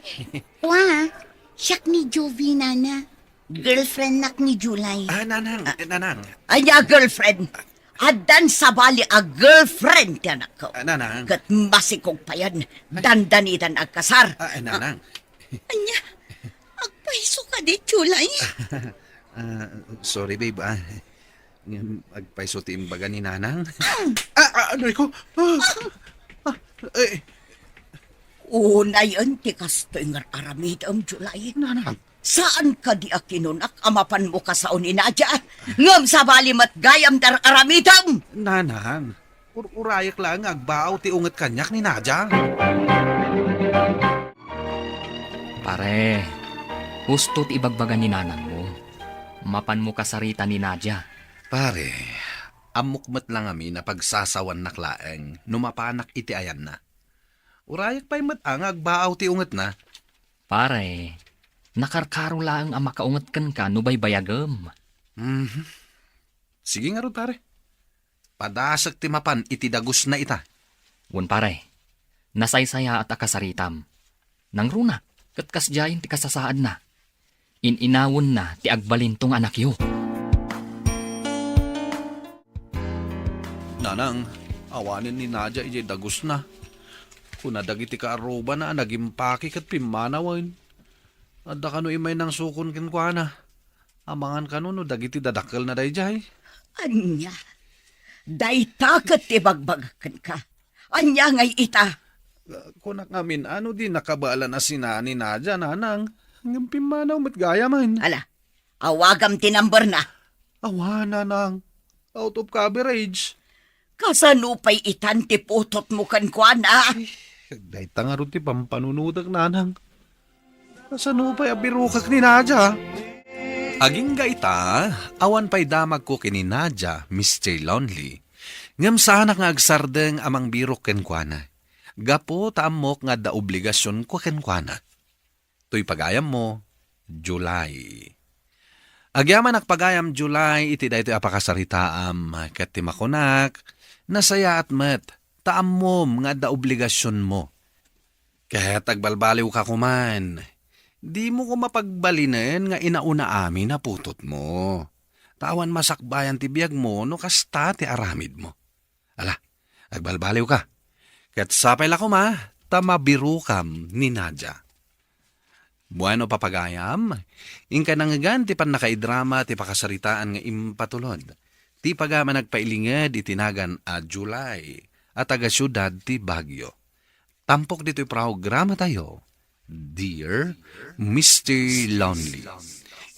kua, siak ni Jovie, nana. Girlfriendnak ni July. Ah, nanang, ah, eh, nanang. Ania girlfriend? Addan sabali a girlfriend ti anakko. Ah, nanang. Ket masikog payen, dandanitan agkasar. Ah, eh, nanang. Ania? Agpayso kadi, July? Ah, sorry, babe, ah. Ngem agpayso ti imbaga ni Nanang. Ah, ah, ano iko? Ah, ah, eh. Unayen ti kastoy nga aramidem, July. Nanang. Saan kadi a kinunak a mapanmo kasao ni Nadia? Ngem sabali met gayam ti ar-aramidem. Nanang, ur-urayek laeng nga agbaaw ti unget kaniak ni Nadia. Pare, husto ti ibagbaga ni nanangmo. Mapanmo kasarita ni Nadia. Pare, ammok met la ngamin a pagsasawannak laeng no mapanak iti ayanna. Urayek pay met a nga agbaaw ti ungetna. Pare, nakarkaro laeng a makaunget kenka no baybayagem. Mhm. Sige ngarud, pare. Padasek ti mapan iti dagusna ita. Wen, pare, nasaysayaat a kasaritam. Nangruna, ket kasdiayen ti kasasaadna. In-inawenna ti agbalinto nga anakyo. Nanang, awanen ni Nadia idiay dagusna. Kuna dagiti kaarrubana a nagimpaki ket pimmanawen. Adda kano immay nangsukon kenkuana. Amangan kano no dagiti dadakkelna daydiay. Ania? Dayta ket ti bagbagak kenka. Ania ngay ita? Kunak ngamin, ano di nakabaelan a sinani Nadia, Nanang? Ngem pimmanaw met gayamen. Ala, awagam ti number na. Awa, Nanang. Out of coverage. Kasano pay itan ti putotmo kenkuana? Ay, dayta ngarud ti pampanunotek, Nanang. Kasano pay a birokak ni Nadia? Agingga ita, awan pay damagko ken ni Nadia, Mister Lonely. Ngem saanak nga agsardeng a mangbirok kenkuana. Gapu ta ammok nga adda obligasionko kenkuana. Toy pagayammo, July. Agyamanak pagayam, July, iti daytoy a pakasaritaam, ket ti makunak, nasayaat met, ta ammom nga adda obligasionmo. Ket agbalbaliwka koman, dimo koma pagbalinen nga inauna amin a putotmo. Ta awan masakbayan ti biagmo no kasta ti aramidmo. Ala, agbalbaliwka. Ket sapay la koma ta mabirokam ni Nadia. Bueno, papagayam, inka nangngegan ti pannakaidrama ti pakasaritaan nga impatulod ti pagayam a nagpailinged iti nagan a July a taga-siudad ti Baguio. Tampok ditoy programatayo, Dear Mister Lonely.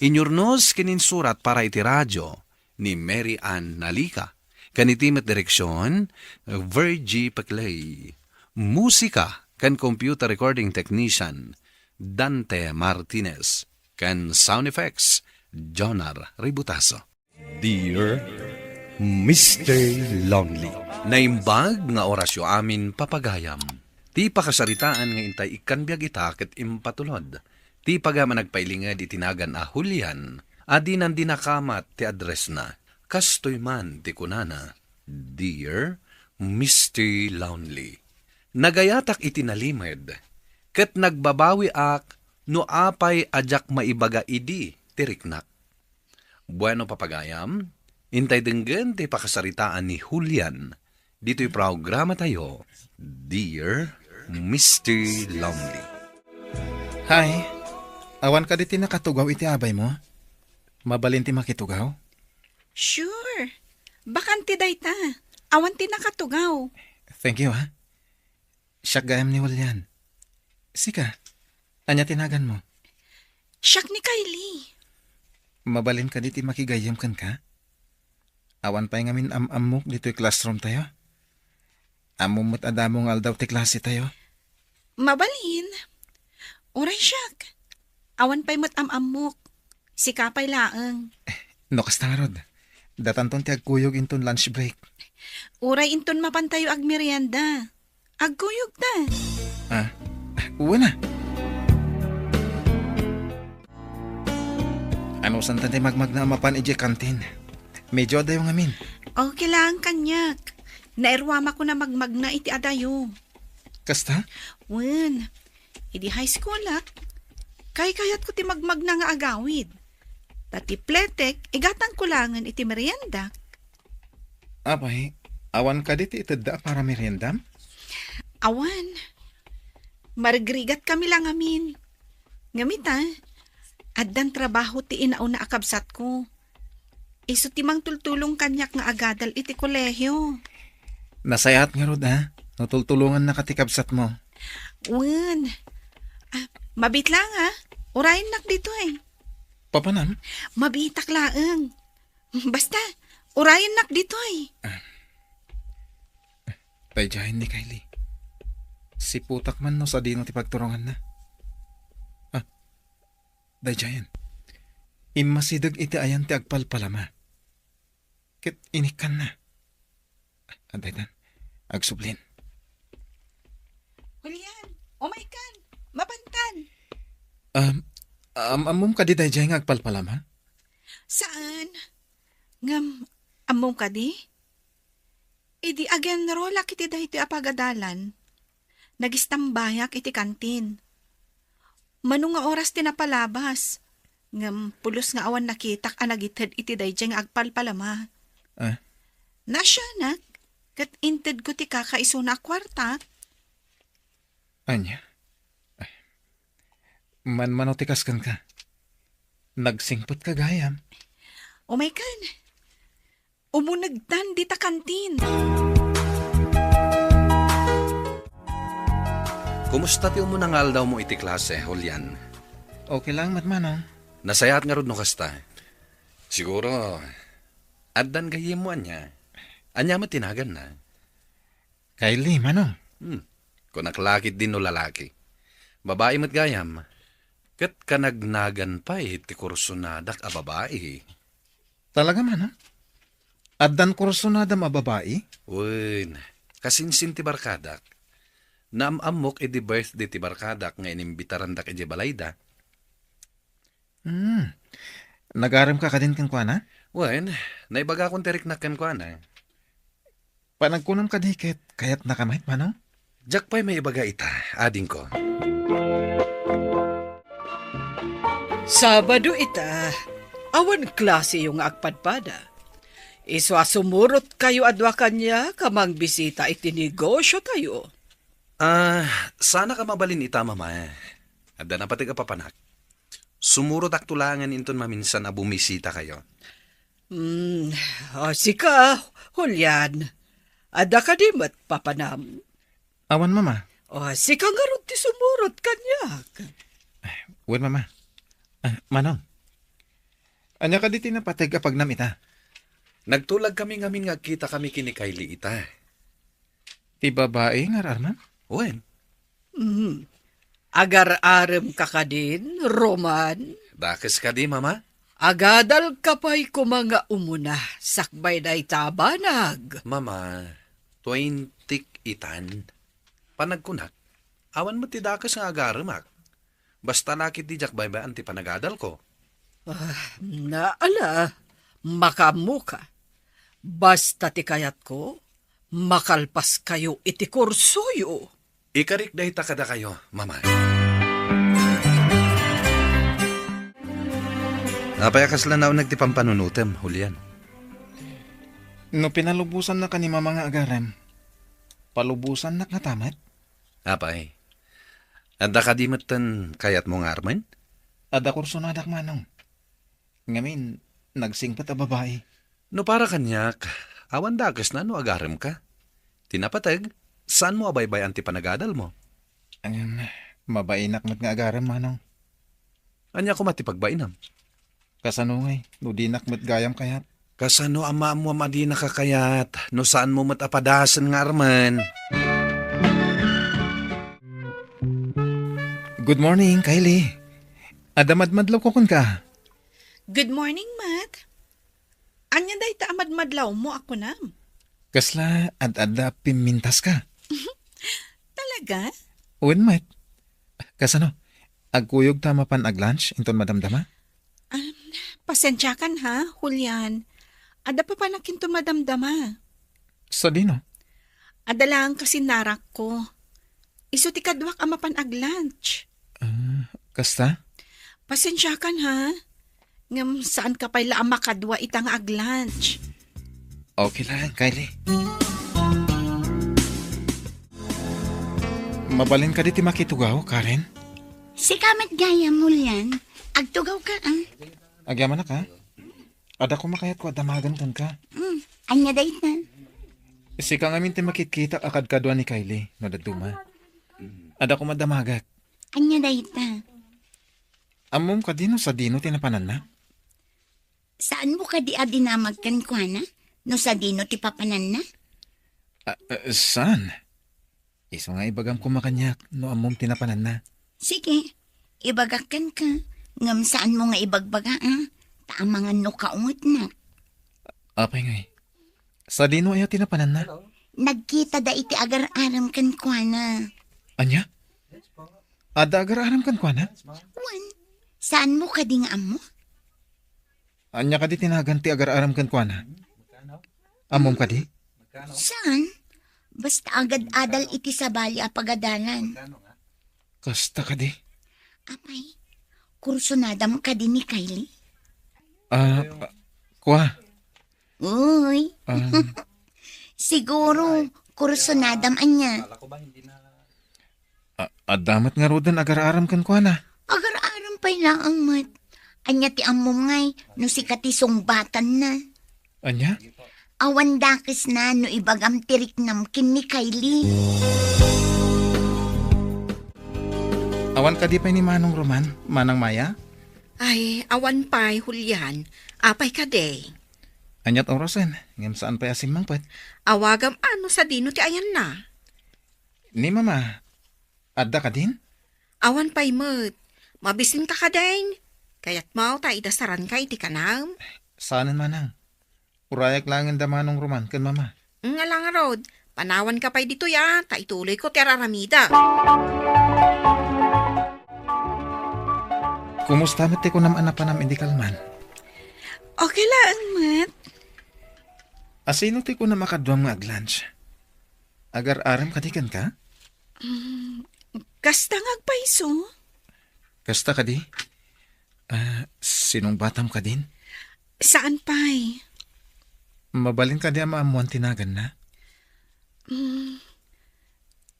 Inyurnos ken insurat para iti radio ni Mary Ann Nalica. Ken iti met direksion, Virgie Peclay. Musika ken computer recording technician, Dante Martinez. Ken sound effects, Jonar Ributaso. Dear Mister Lonely. Naimbag nga orasyo amin, papagayam. Ti pakasaritaan nga intay ikkan biag ita ket impatulod. Ti pagayam a nagpailinged iti nagan a Julian, a dinan di nakamat ti addressna. Kastoy man ti kunana, Dear Mister Lonely. Nagayatak iti nalimed, ket nagbabawiak no apay a diak maibaga idi ti riknak. Bueno, papagayam, intay denggen ti pakasaritaan ni Julian ditoy programatayo, Dear Mister Lonely. Hi, awan kadi ti nakatugaw iti abaymo? Mabalin ti makitugaw? Sure. Bakante dayta. Awan ti nakatugaw. Thank you, ha. Siak gayam ni Julian. Sika, ania ti naganmo? Siak ni Kylie. Mabalin kadi ti makigayyem kenka? Awan pay ngamin am-ammok ditoy classroom tayo. Ammom met a damo nga aldaw ti klase tayo. Mabalin. Uray siak. Awan pay met am-ammok. Sika pay laeng. No kasta ngarud, datanton ti agkuyog inton lunch break. Uray inton mapantayo agmerienda. Agkuyogta. Ah, wen a. Anusanta ti magmagna a mapan idiay kantin? Medyo adayo ngamin. Okay lang, kaniak. Nairuamako na magmagna iti adayo. Kasta? Wen, idi high schoolak, kaykayatko ti magmagna nga agawid. Ta ti pletek, igatangko laengen iti meriendak. Apay, awan kadi ti itedda a para meriendam? Awan. Marigrigat kami la ngamin. Ngem ita, addan trabaho ti inauna a kabsatko. Isu ti mangtultulong kaniak nga agadal iti kolehio. Nasayaat ngarud, ha? No tultulongannaka ti kabsatmo. Wen. Ah, mabiit laeng, ha? Urayennak ditoy. Papanam? Mabiitak laeng. Basta, urayennak ditoy. Ah. Daydiayen ni Kylie. Siputak man no sadino ti pagturonganna. Ah, daydiayen. Immasideg iti ayan ti agpalpalama. Ket inikkanna. Ah, daytan. Agsublin. Julian, umaykan. Mapantan. Um, am-, ammom kadi daydiay nga agpalpalama? Saan? Ngem, ammom kadi? Idi agenrolak iti daytoy a pagadalan, nagistambayak iti kantin. Mano nga oras ti napalabas, ngem pulos nga awan nakitak a nagited iti daydiay nga agpalpalama. Ah? Naasianak, ket intedko ti kakaisuna a kuarta. Ania? Ay. Manmano ti kas kenka? Nagsingpetka gayam. Umaykan. Umunegtan dita kantin. Kumusta ti umuna nga aldawmo iti klase, Julian? Okay lang, Manong. Nasayaat ngarud no kasta. Siguro, addan gayyemmo ania. Ania met ti naganna? Kylie, Manong. Hmm. Kunak la ketdi no lalaki. Babai met gayam. Ket kanagnagan pay ti kursonadak a babai. Talaga, Manong? Addan kursonadam a babai? Wen, kasinsin ti barkadak. Naam-ammok idi birthday ti barkadak nga inimbitarandak idiay balayda. Hmm. Nagaremka kadin kenkuana? Wen, naibagakon ti riknak kenkuana. Panagkunam kadi ket kayatnaka met, Manong? Diak pay maibaga ita, adingko. Sabado ita, awan klaseyo nga agpadpada. Isu a sumurotkayo a dua kaniak a mangbisita iti negosiotayo. Ah, saanak a mabalin ita, Mama. Adda napateg a papanak. Sumurotakto laengen inton maminsan a bumisitakayo. Hmm, o, sika, Julian. Adda kadi met papanam? Awan, Mama. O, sika ngarud ti sumurot kaniak. Wen, Mama. Ah, Manong. Ania kadi ti napateg a pagnam ita? Nagtulagkami ngamin nga agkitakami ken ni Kylie ita. Ti babai nga ar-armem? Wen. Hmm. Agar-aremka kadin, Roman? Dakes kadi, Mama? Agadalka pay koma nga umuna, sakbay dayta a banag. Mama, twenty itan. Panagkunak, awan met ti dakes nga agaremak. Basta la ketdi diak baybay-an ti panagadalko. Ah, naala, makaammoka. Basta ti kayatko, makalpaskayo iti kursoyo. Ikarik dayta kadakayo, Mama. Apay a kasla nauneg ti pampanunotem, Julian? No pinalubosannaka ni Mama nga agarem, palubosannak ngata met? Apay, adda kadi metten kayatmo nga armen? Adda kursonadak, Manong. Ngamin, nagsingpet a babai. No para kaniak, awan dakesna no agaremka. Ti napateg, saanmo a baybay-an ti panagadalmo. Em, mabainak met nga agarem, Manong. Ania koma ti pagbainam? Kasano ngay, no dinak met gayam kayat? Kasano a maammuam a dinaka kayat, no saanmo met a padasen nga armen? Good morning, Kylie. Adda madmadlawko kenka. Good morning, Mac. Ania dayta a madmadlawmo a kunam? Kasla ad-adda a pimmintaska? Talaga? Wen met. Kasano? Agkuyogta a mapan ag-lunch inton madamdama? Um, pasensiakan ha, Julian. Adda papanak inton madamdama. Sadino? Adda laeng kasinarakko. Isu ti kaduak a mapan ag-lunch. Ah, kasta? Pasensiakan ha. Ngem saanka pay la a makadua ita nga ag-lunch. Okay lang, Kylie. Mabalin kadi ti makitugaw, Karen? Sika met gayam, Julian. Agtugawka, a. Agyamanak, a. Adda koma kayatko a damagen kenka. Hmm, ania dayta? Sika ngamin ti makitkitak a kadkadua ni Kylie no dadduma. Adda koma damagek. Ania dayta? Ammom kadi no sadino ti napananna? Saanmo kadi a dinamag kenkuana no sadino ti papananna? A, a, saan? Isu nga ibagam koma kaniak no ammom ti napananna. Sige, ibagak kenka, ngem saanmo nga ibagbaga, a? Ta amangan no kaungetnak. Apay ngay? Sadino aya ti napananna? Nagkitada iti agar-arem kenkuana. Ania? Adda agar-arem kenkuana? Wen, saanmo kadi nga ammo? Ania kadi ti nagan ti agar-arem kenkuana? Ammom kadi? Saan? Basta agad-adal iti sabali a pagadalan. Kasta kadi? Apay, kursunadam kadi ni Kylie? Ah, ah, kua. Uy. Ah. Siguro, kursunadam ania. A-, adda met ngaruden agar-arem kenkuana. Agar-arem pay laeng met. Ania ti ammom ngay no sika ti sungbatanna? Ania? Awan dakesna no ibagam ti riknam ken ni Kylie. Awan kadi pay ni Manong Roman, Manang Maya? Ay, awan pay, Julian. Apay kadi? Aniat orasen, ngem saan pay a simmangpet? Awagam a no sadino ti ayanna. Ni Mama, adda kadin? Awan pay met. Mabisinka kadin? Kayatmo ta idasaranka iti kanam? Saanen, Manang. Urayak laengen da Manong Roman ken Mama. Nga la ngarud, panawanka pay ditoy a, ta ituloyko ti ar-aramidek. Kumusta met ti kunam a napanam idi kalman? Okay laeng met. Asino ti kunam a kaduam nga aglunch? Agar-arem kadi kenka? Mm, kasta nga agpayso. Kasta kadi? Ah, sinungbatam kadin? Saan pay. Mabalin kadi a maammuan ti naganna? Mm,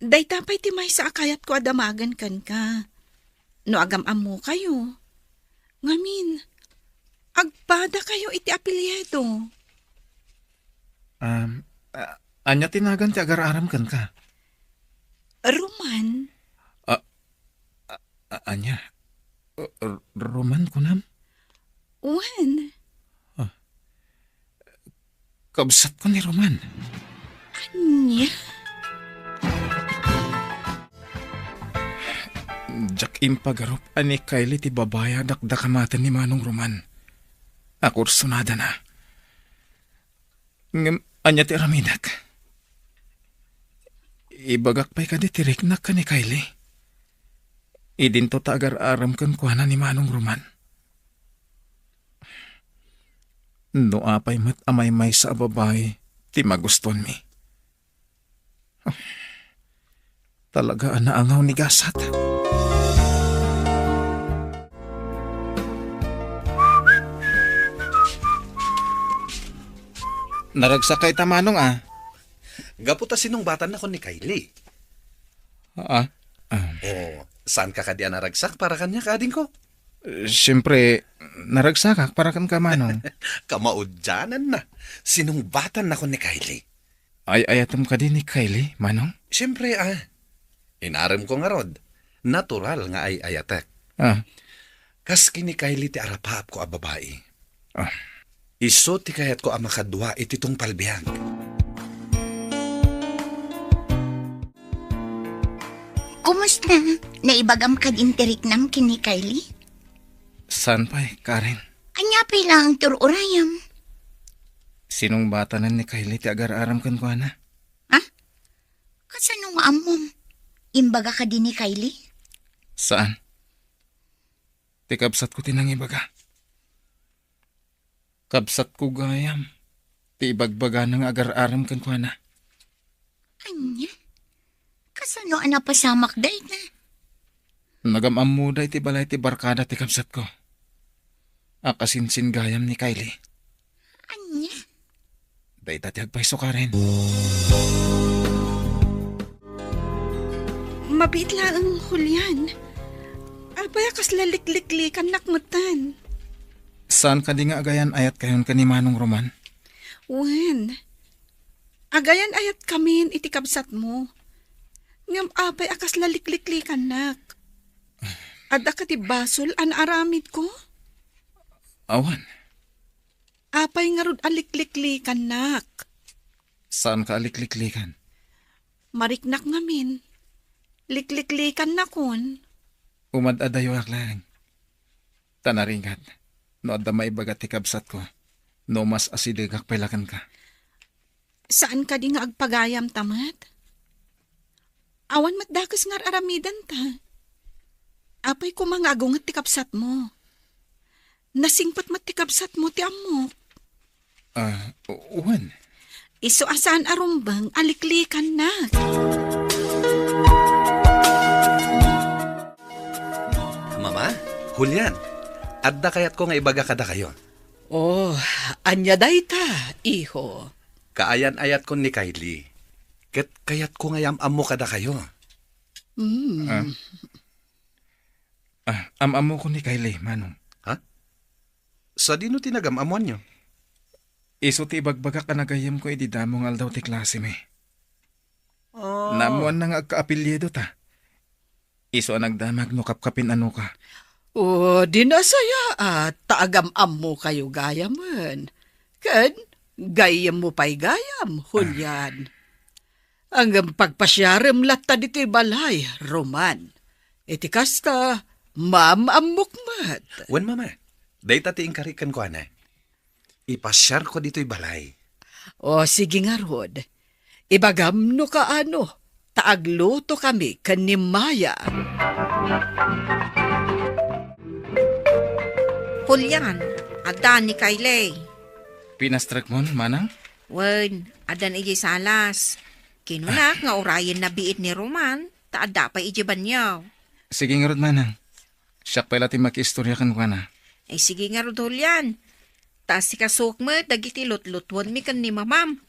dayta pay ti maysa a kayatko a damagen kenka. No agam-ammokayo. Ngamin, agpadakayo iti apelyido. Um, a-, ania ti nagan ti agar-arem kenka? Roman. A-, a-, a-, ania? R-, R-, Roman kunam? Wen. Ah. Kabsatko ni Roman. Ania? Diak impagarup a ni Kylie ti babai a dakdakamaten ni Manong Roman. A kursunadana. Ngem ania ti aramidek? Ibagak pay kadi ti riknak ken ni Kylie? Idinto ta agar-arem kenkuana ni Manong Roman. No apay met a maymaysa a babai ti magustuanmi. Talaga a naangaw ni gasat. Naragsak kay ta, Manong, a. Gapu ta sinungbatanna kon ni Kylie. Ah, ah. O, saan ka kadi a naragsak para kaniak, adingko? Siyempre, naragsakak para kenka, Manong. Kamaudiananna. Sinungbatanna kon ni Kylie. Ay-ayatem kadi ni Kylie, Manong? Siyempre, a. Inaremko ngarud, natural nga ay-ayatek. Ah. Kas ken ni Kylie ti arapaapko a babai. Ah. Isu ti kayatko a makadua iti tungpal biag. Kumusta? Naibagam kadin ti riknam ken ni Kylie? Saan pay, Karen? Ania pay laeng ti ur-urayam? Sinungbatanen ni Kylie ti agar-aram kenkuana. Ha? Kasano nga ammom? Imbaga kadi ni Kylie? Saan. Ti kabsatko ti nangibaga. Kabsatko gayam ti ibagbagana nga agar-aram kenkuana. Ania? Kasano a napasamak dayta? Nagam-ammoda iti balay ti barkada ti kabsatko. A kasinsin gayam ni Kylie. Ania? Dayta ti agpayso, Karen. Mabiit laeng, Julian. Apay a kasla likliklikannak metten? Saan kadi nga agayan-ayatkayon ken ni Manong Roman? Wen, agayan-ayatkamin iti kabsatmo. Ngem apay a kasla likliklikannak? Adda kadi basol a naaramidko? Awan. Apay ngarud a likliklikannak? Saanka a likliklikan? Mariknak ngamin. Likliklikannakon. Umad-adayoak laeng. Ta narigat, no adda maibaga ti kabsatko, no mas asidegak pay la kenka. Saan kadi nga agpagayamta met? Awan met dakes nga ar-aramidenta. Apay koma nga agunget ti kabsatmo? Nasingpet met ti kabsatmo ti ammok. Ah, u-, wen. Isu a saan a rumbeng a liklikannak. Mama, Julian, adda kayatko nga ibaga kadakayo. Oh, ania dayta, iho? Kaayan-ayatkon ni Kylie. Ket kayatko nga yam-ammo kadakayo. Hmm. Ah. Ah, am-ammokon ni Kylie, Manong. Ha? Sadino ti nagam-ammoanyo? Isu ti ibagbagak a nagayyemko idi damo nga aldaw ti klasemi. Ah. Naammoanna nga agkaapelyido ta. Isu a nagdamag no kapkapin a nuka. O, di nasayaat ta agam-ammokayo gayamen. Ken, gayyemmo pay gayam, Julian. Ngem pagpasiarem latta ditoy balay, Roman. Iti kasta, maam-ammok met. Wen, Mama. Dayta ti inkari kenkuana. Ipasiarko ditoy balay. O, sige ngarud. Ibagam no kaano, ta aglutokami ken ni Maya. Julian, adda ni Kylie. Pinastrekmon, Manang? Wen, addan idiay salas. Kinunak nga urayenna biit ni Roman, ta adda pay idiay banio. Sige ngarud, Manang. Siak pay la ti makiistorya kenkuana. Ay, sige ngarud, Julian. Ta asikasoak met dagiti lutlutuenmi ken ni Mamam.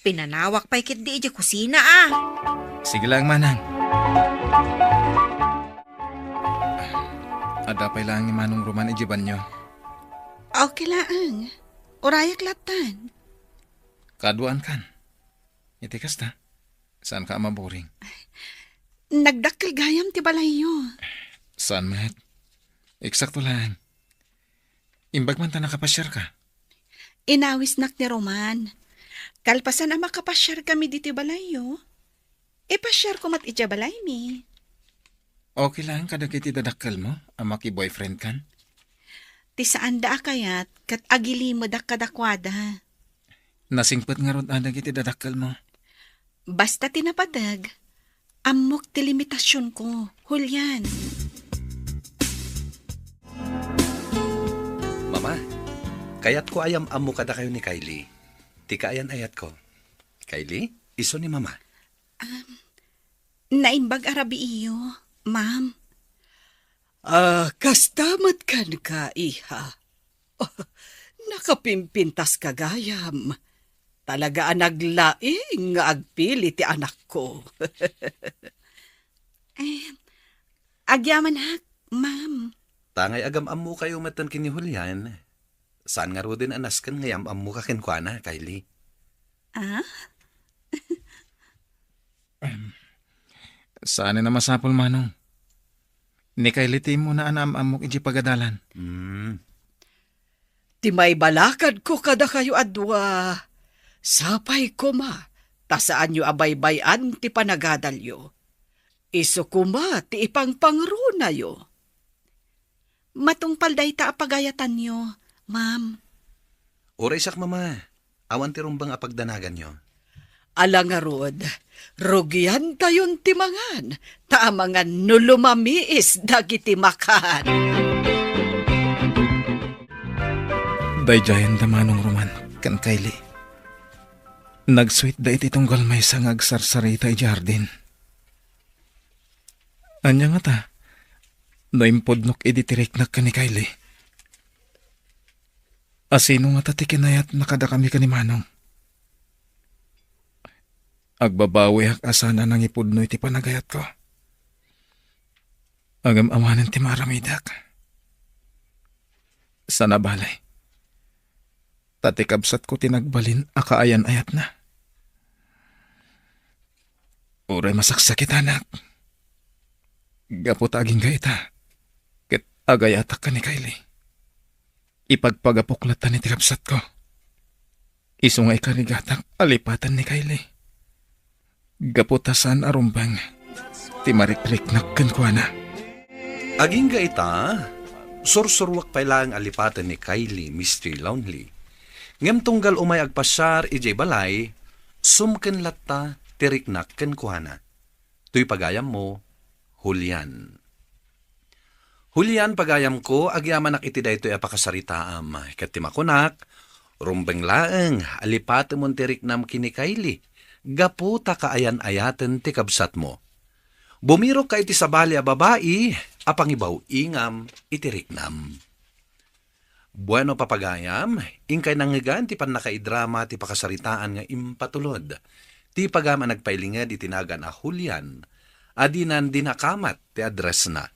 Pinanawak pay ketdi idiay kusina, a. Sige laeng, Manang. Adda pay laeng ni Manong Roman idiay banio. Okay laeng. Urayak lattan. Kaduaan kan. Iti kasta, saanka a maburing? Nagdakkel gayam ti balayyo. Saan met? Eksakto laeng. Imbag man ta nakapasiarka? Inawisnak ni Roman. Kalpasan a makapasiarkami ditoy balayyo, ipasiarko met idiay balaymi. Okay laeng kadagiti dadakkelmo a maki-boyfriend kan? Ti saanda a kayat ket agilimedak kadakuada. Nasingpet ngarud a dagiti dadakkelmo. Basta ti napateg, ammok ti limitasionko, Julian. Mama, kayatko a yam-ammo kadakayo ni Kylie. Ti kaayan-ayatko. Kylie, isu ni Mama. Um, naimbag a rabiiyo, ma'am. Ah, kasta met kenka, iha. Nakapimpintaska gayam. Talaga a naglaing nga agpili ti anakko. Eh, agyamanak, ma'am. Tangay agam-ammokayo metten ken ni Julian. Saan ngaruden a nasken nga yam-ammoka kenkuana, Kylie? Ah? Em, saanen a masapul, Manong. Ni Kylie ti immuna a naam-ammok idiay pagadalan. Hmm. Ti maibalakadko kadakayo a dua, sapay koma ta saanyo a baybay-an ti panagadalyo. Isu koma ti ipangpangrunayo. Matungpal dayta a pagayatanyo, ma'am. Uray siak, Mama. Awan ti rumbeng a pagdanaganyo. Ala ngarud, rugiantayon ti mangan, ta amangan no lumamiis dagiti makan. Daydiayen da Manong Roman ken Kylie. Nagsuitda iti tunggal maysa nga agsarsarita idiay hardin. Ania ngata no impudnok idi ti riknak ken ni Kylie? Asino ngata ti kinayatna kadakami ken ni Manong? Agbabawiak a saan a nangipudno iti panagayatko. Ngem awanen ti maaramidek. Sana bale, ta ti kabsatko ti nagbalin a kaayan-ayatna. Uray masaksakitanak, gapu ta agingga ita, ket agayatak ken ni Kylie. Ipagpagapok latta ni ti kabsatko. Isu nga ikarigatak a lipaten ni Kylie. Gapu ta saan a rumbeng ti marikriknak kenkuana. Agingga ita, sursuruak pay laeng a lipaten ni Kylie, Mister Lonely. Ngem tunggal umay agpasiar idiay balay, sumken latta ti riknak kenkuana. Toy pagayammo, Julian. Julian, pagayamko, agyamanak iti daytoy a pakasaritaam. Ket ti makunak, rumbeng laeng a lipatemon ti riknam ken ni Kylie, gapu ta kaayan-ayaten ti kabsatmo. Bumirokka iti sabali a babai a pangibaw-ingam iti riknam. Bueno, papagayam, inkay nangngegan ti pannakaidrama ti pakasaritaan nga impatulod ti pagayam a nagpailinged iti nagan a Julian a dinan dinakamat ti addressna.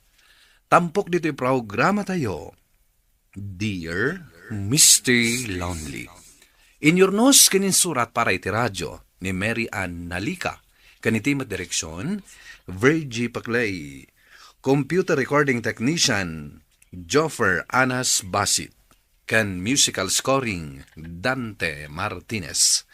Tampok ditoy programatayo, Dear Mister Lonely. Inyurnos ken insurat para iti radyo ni Mary Ann Nalica, ken iti met direksyon, Virgie Paclay. Computer recording technician, Joffer Anas Basit, ken musical scoring, Dante Martinez.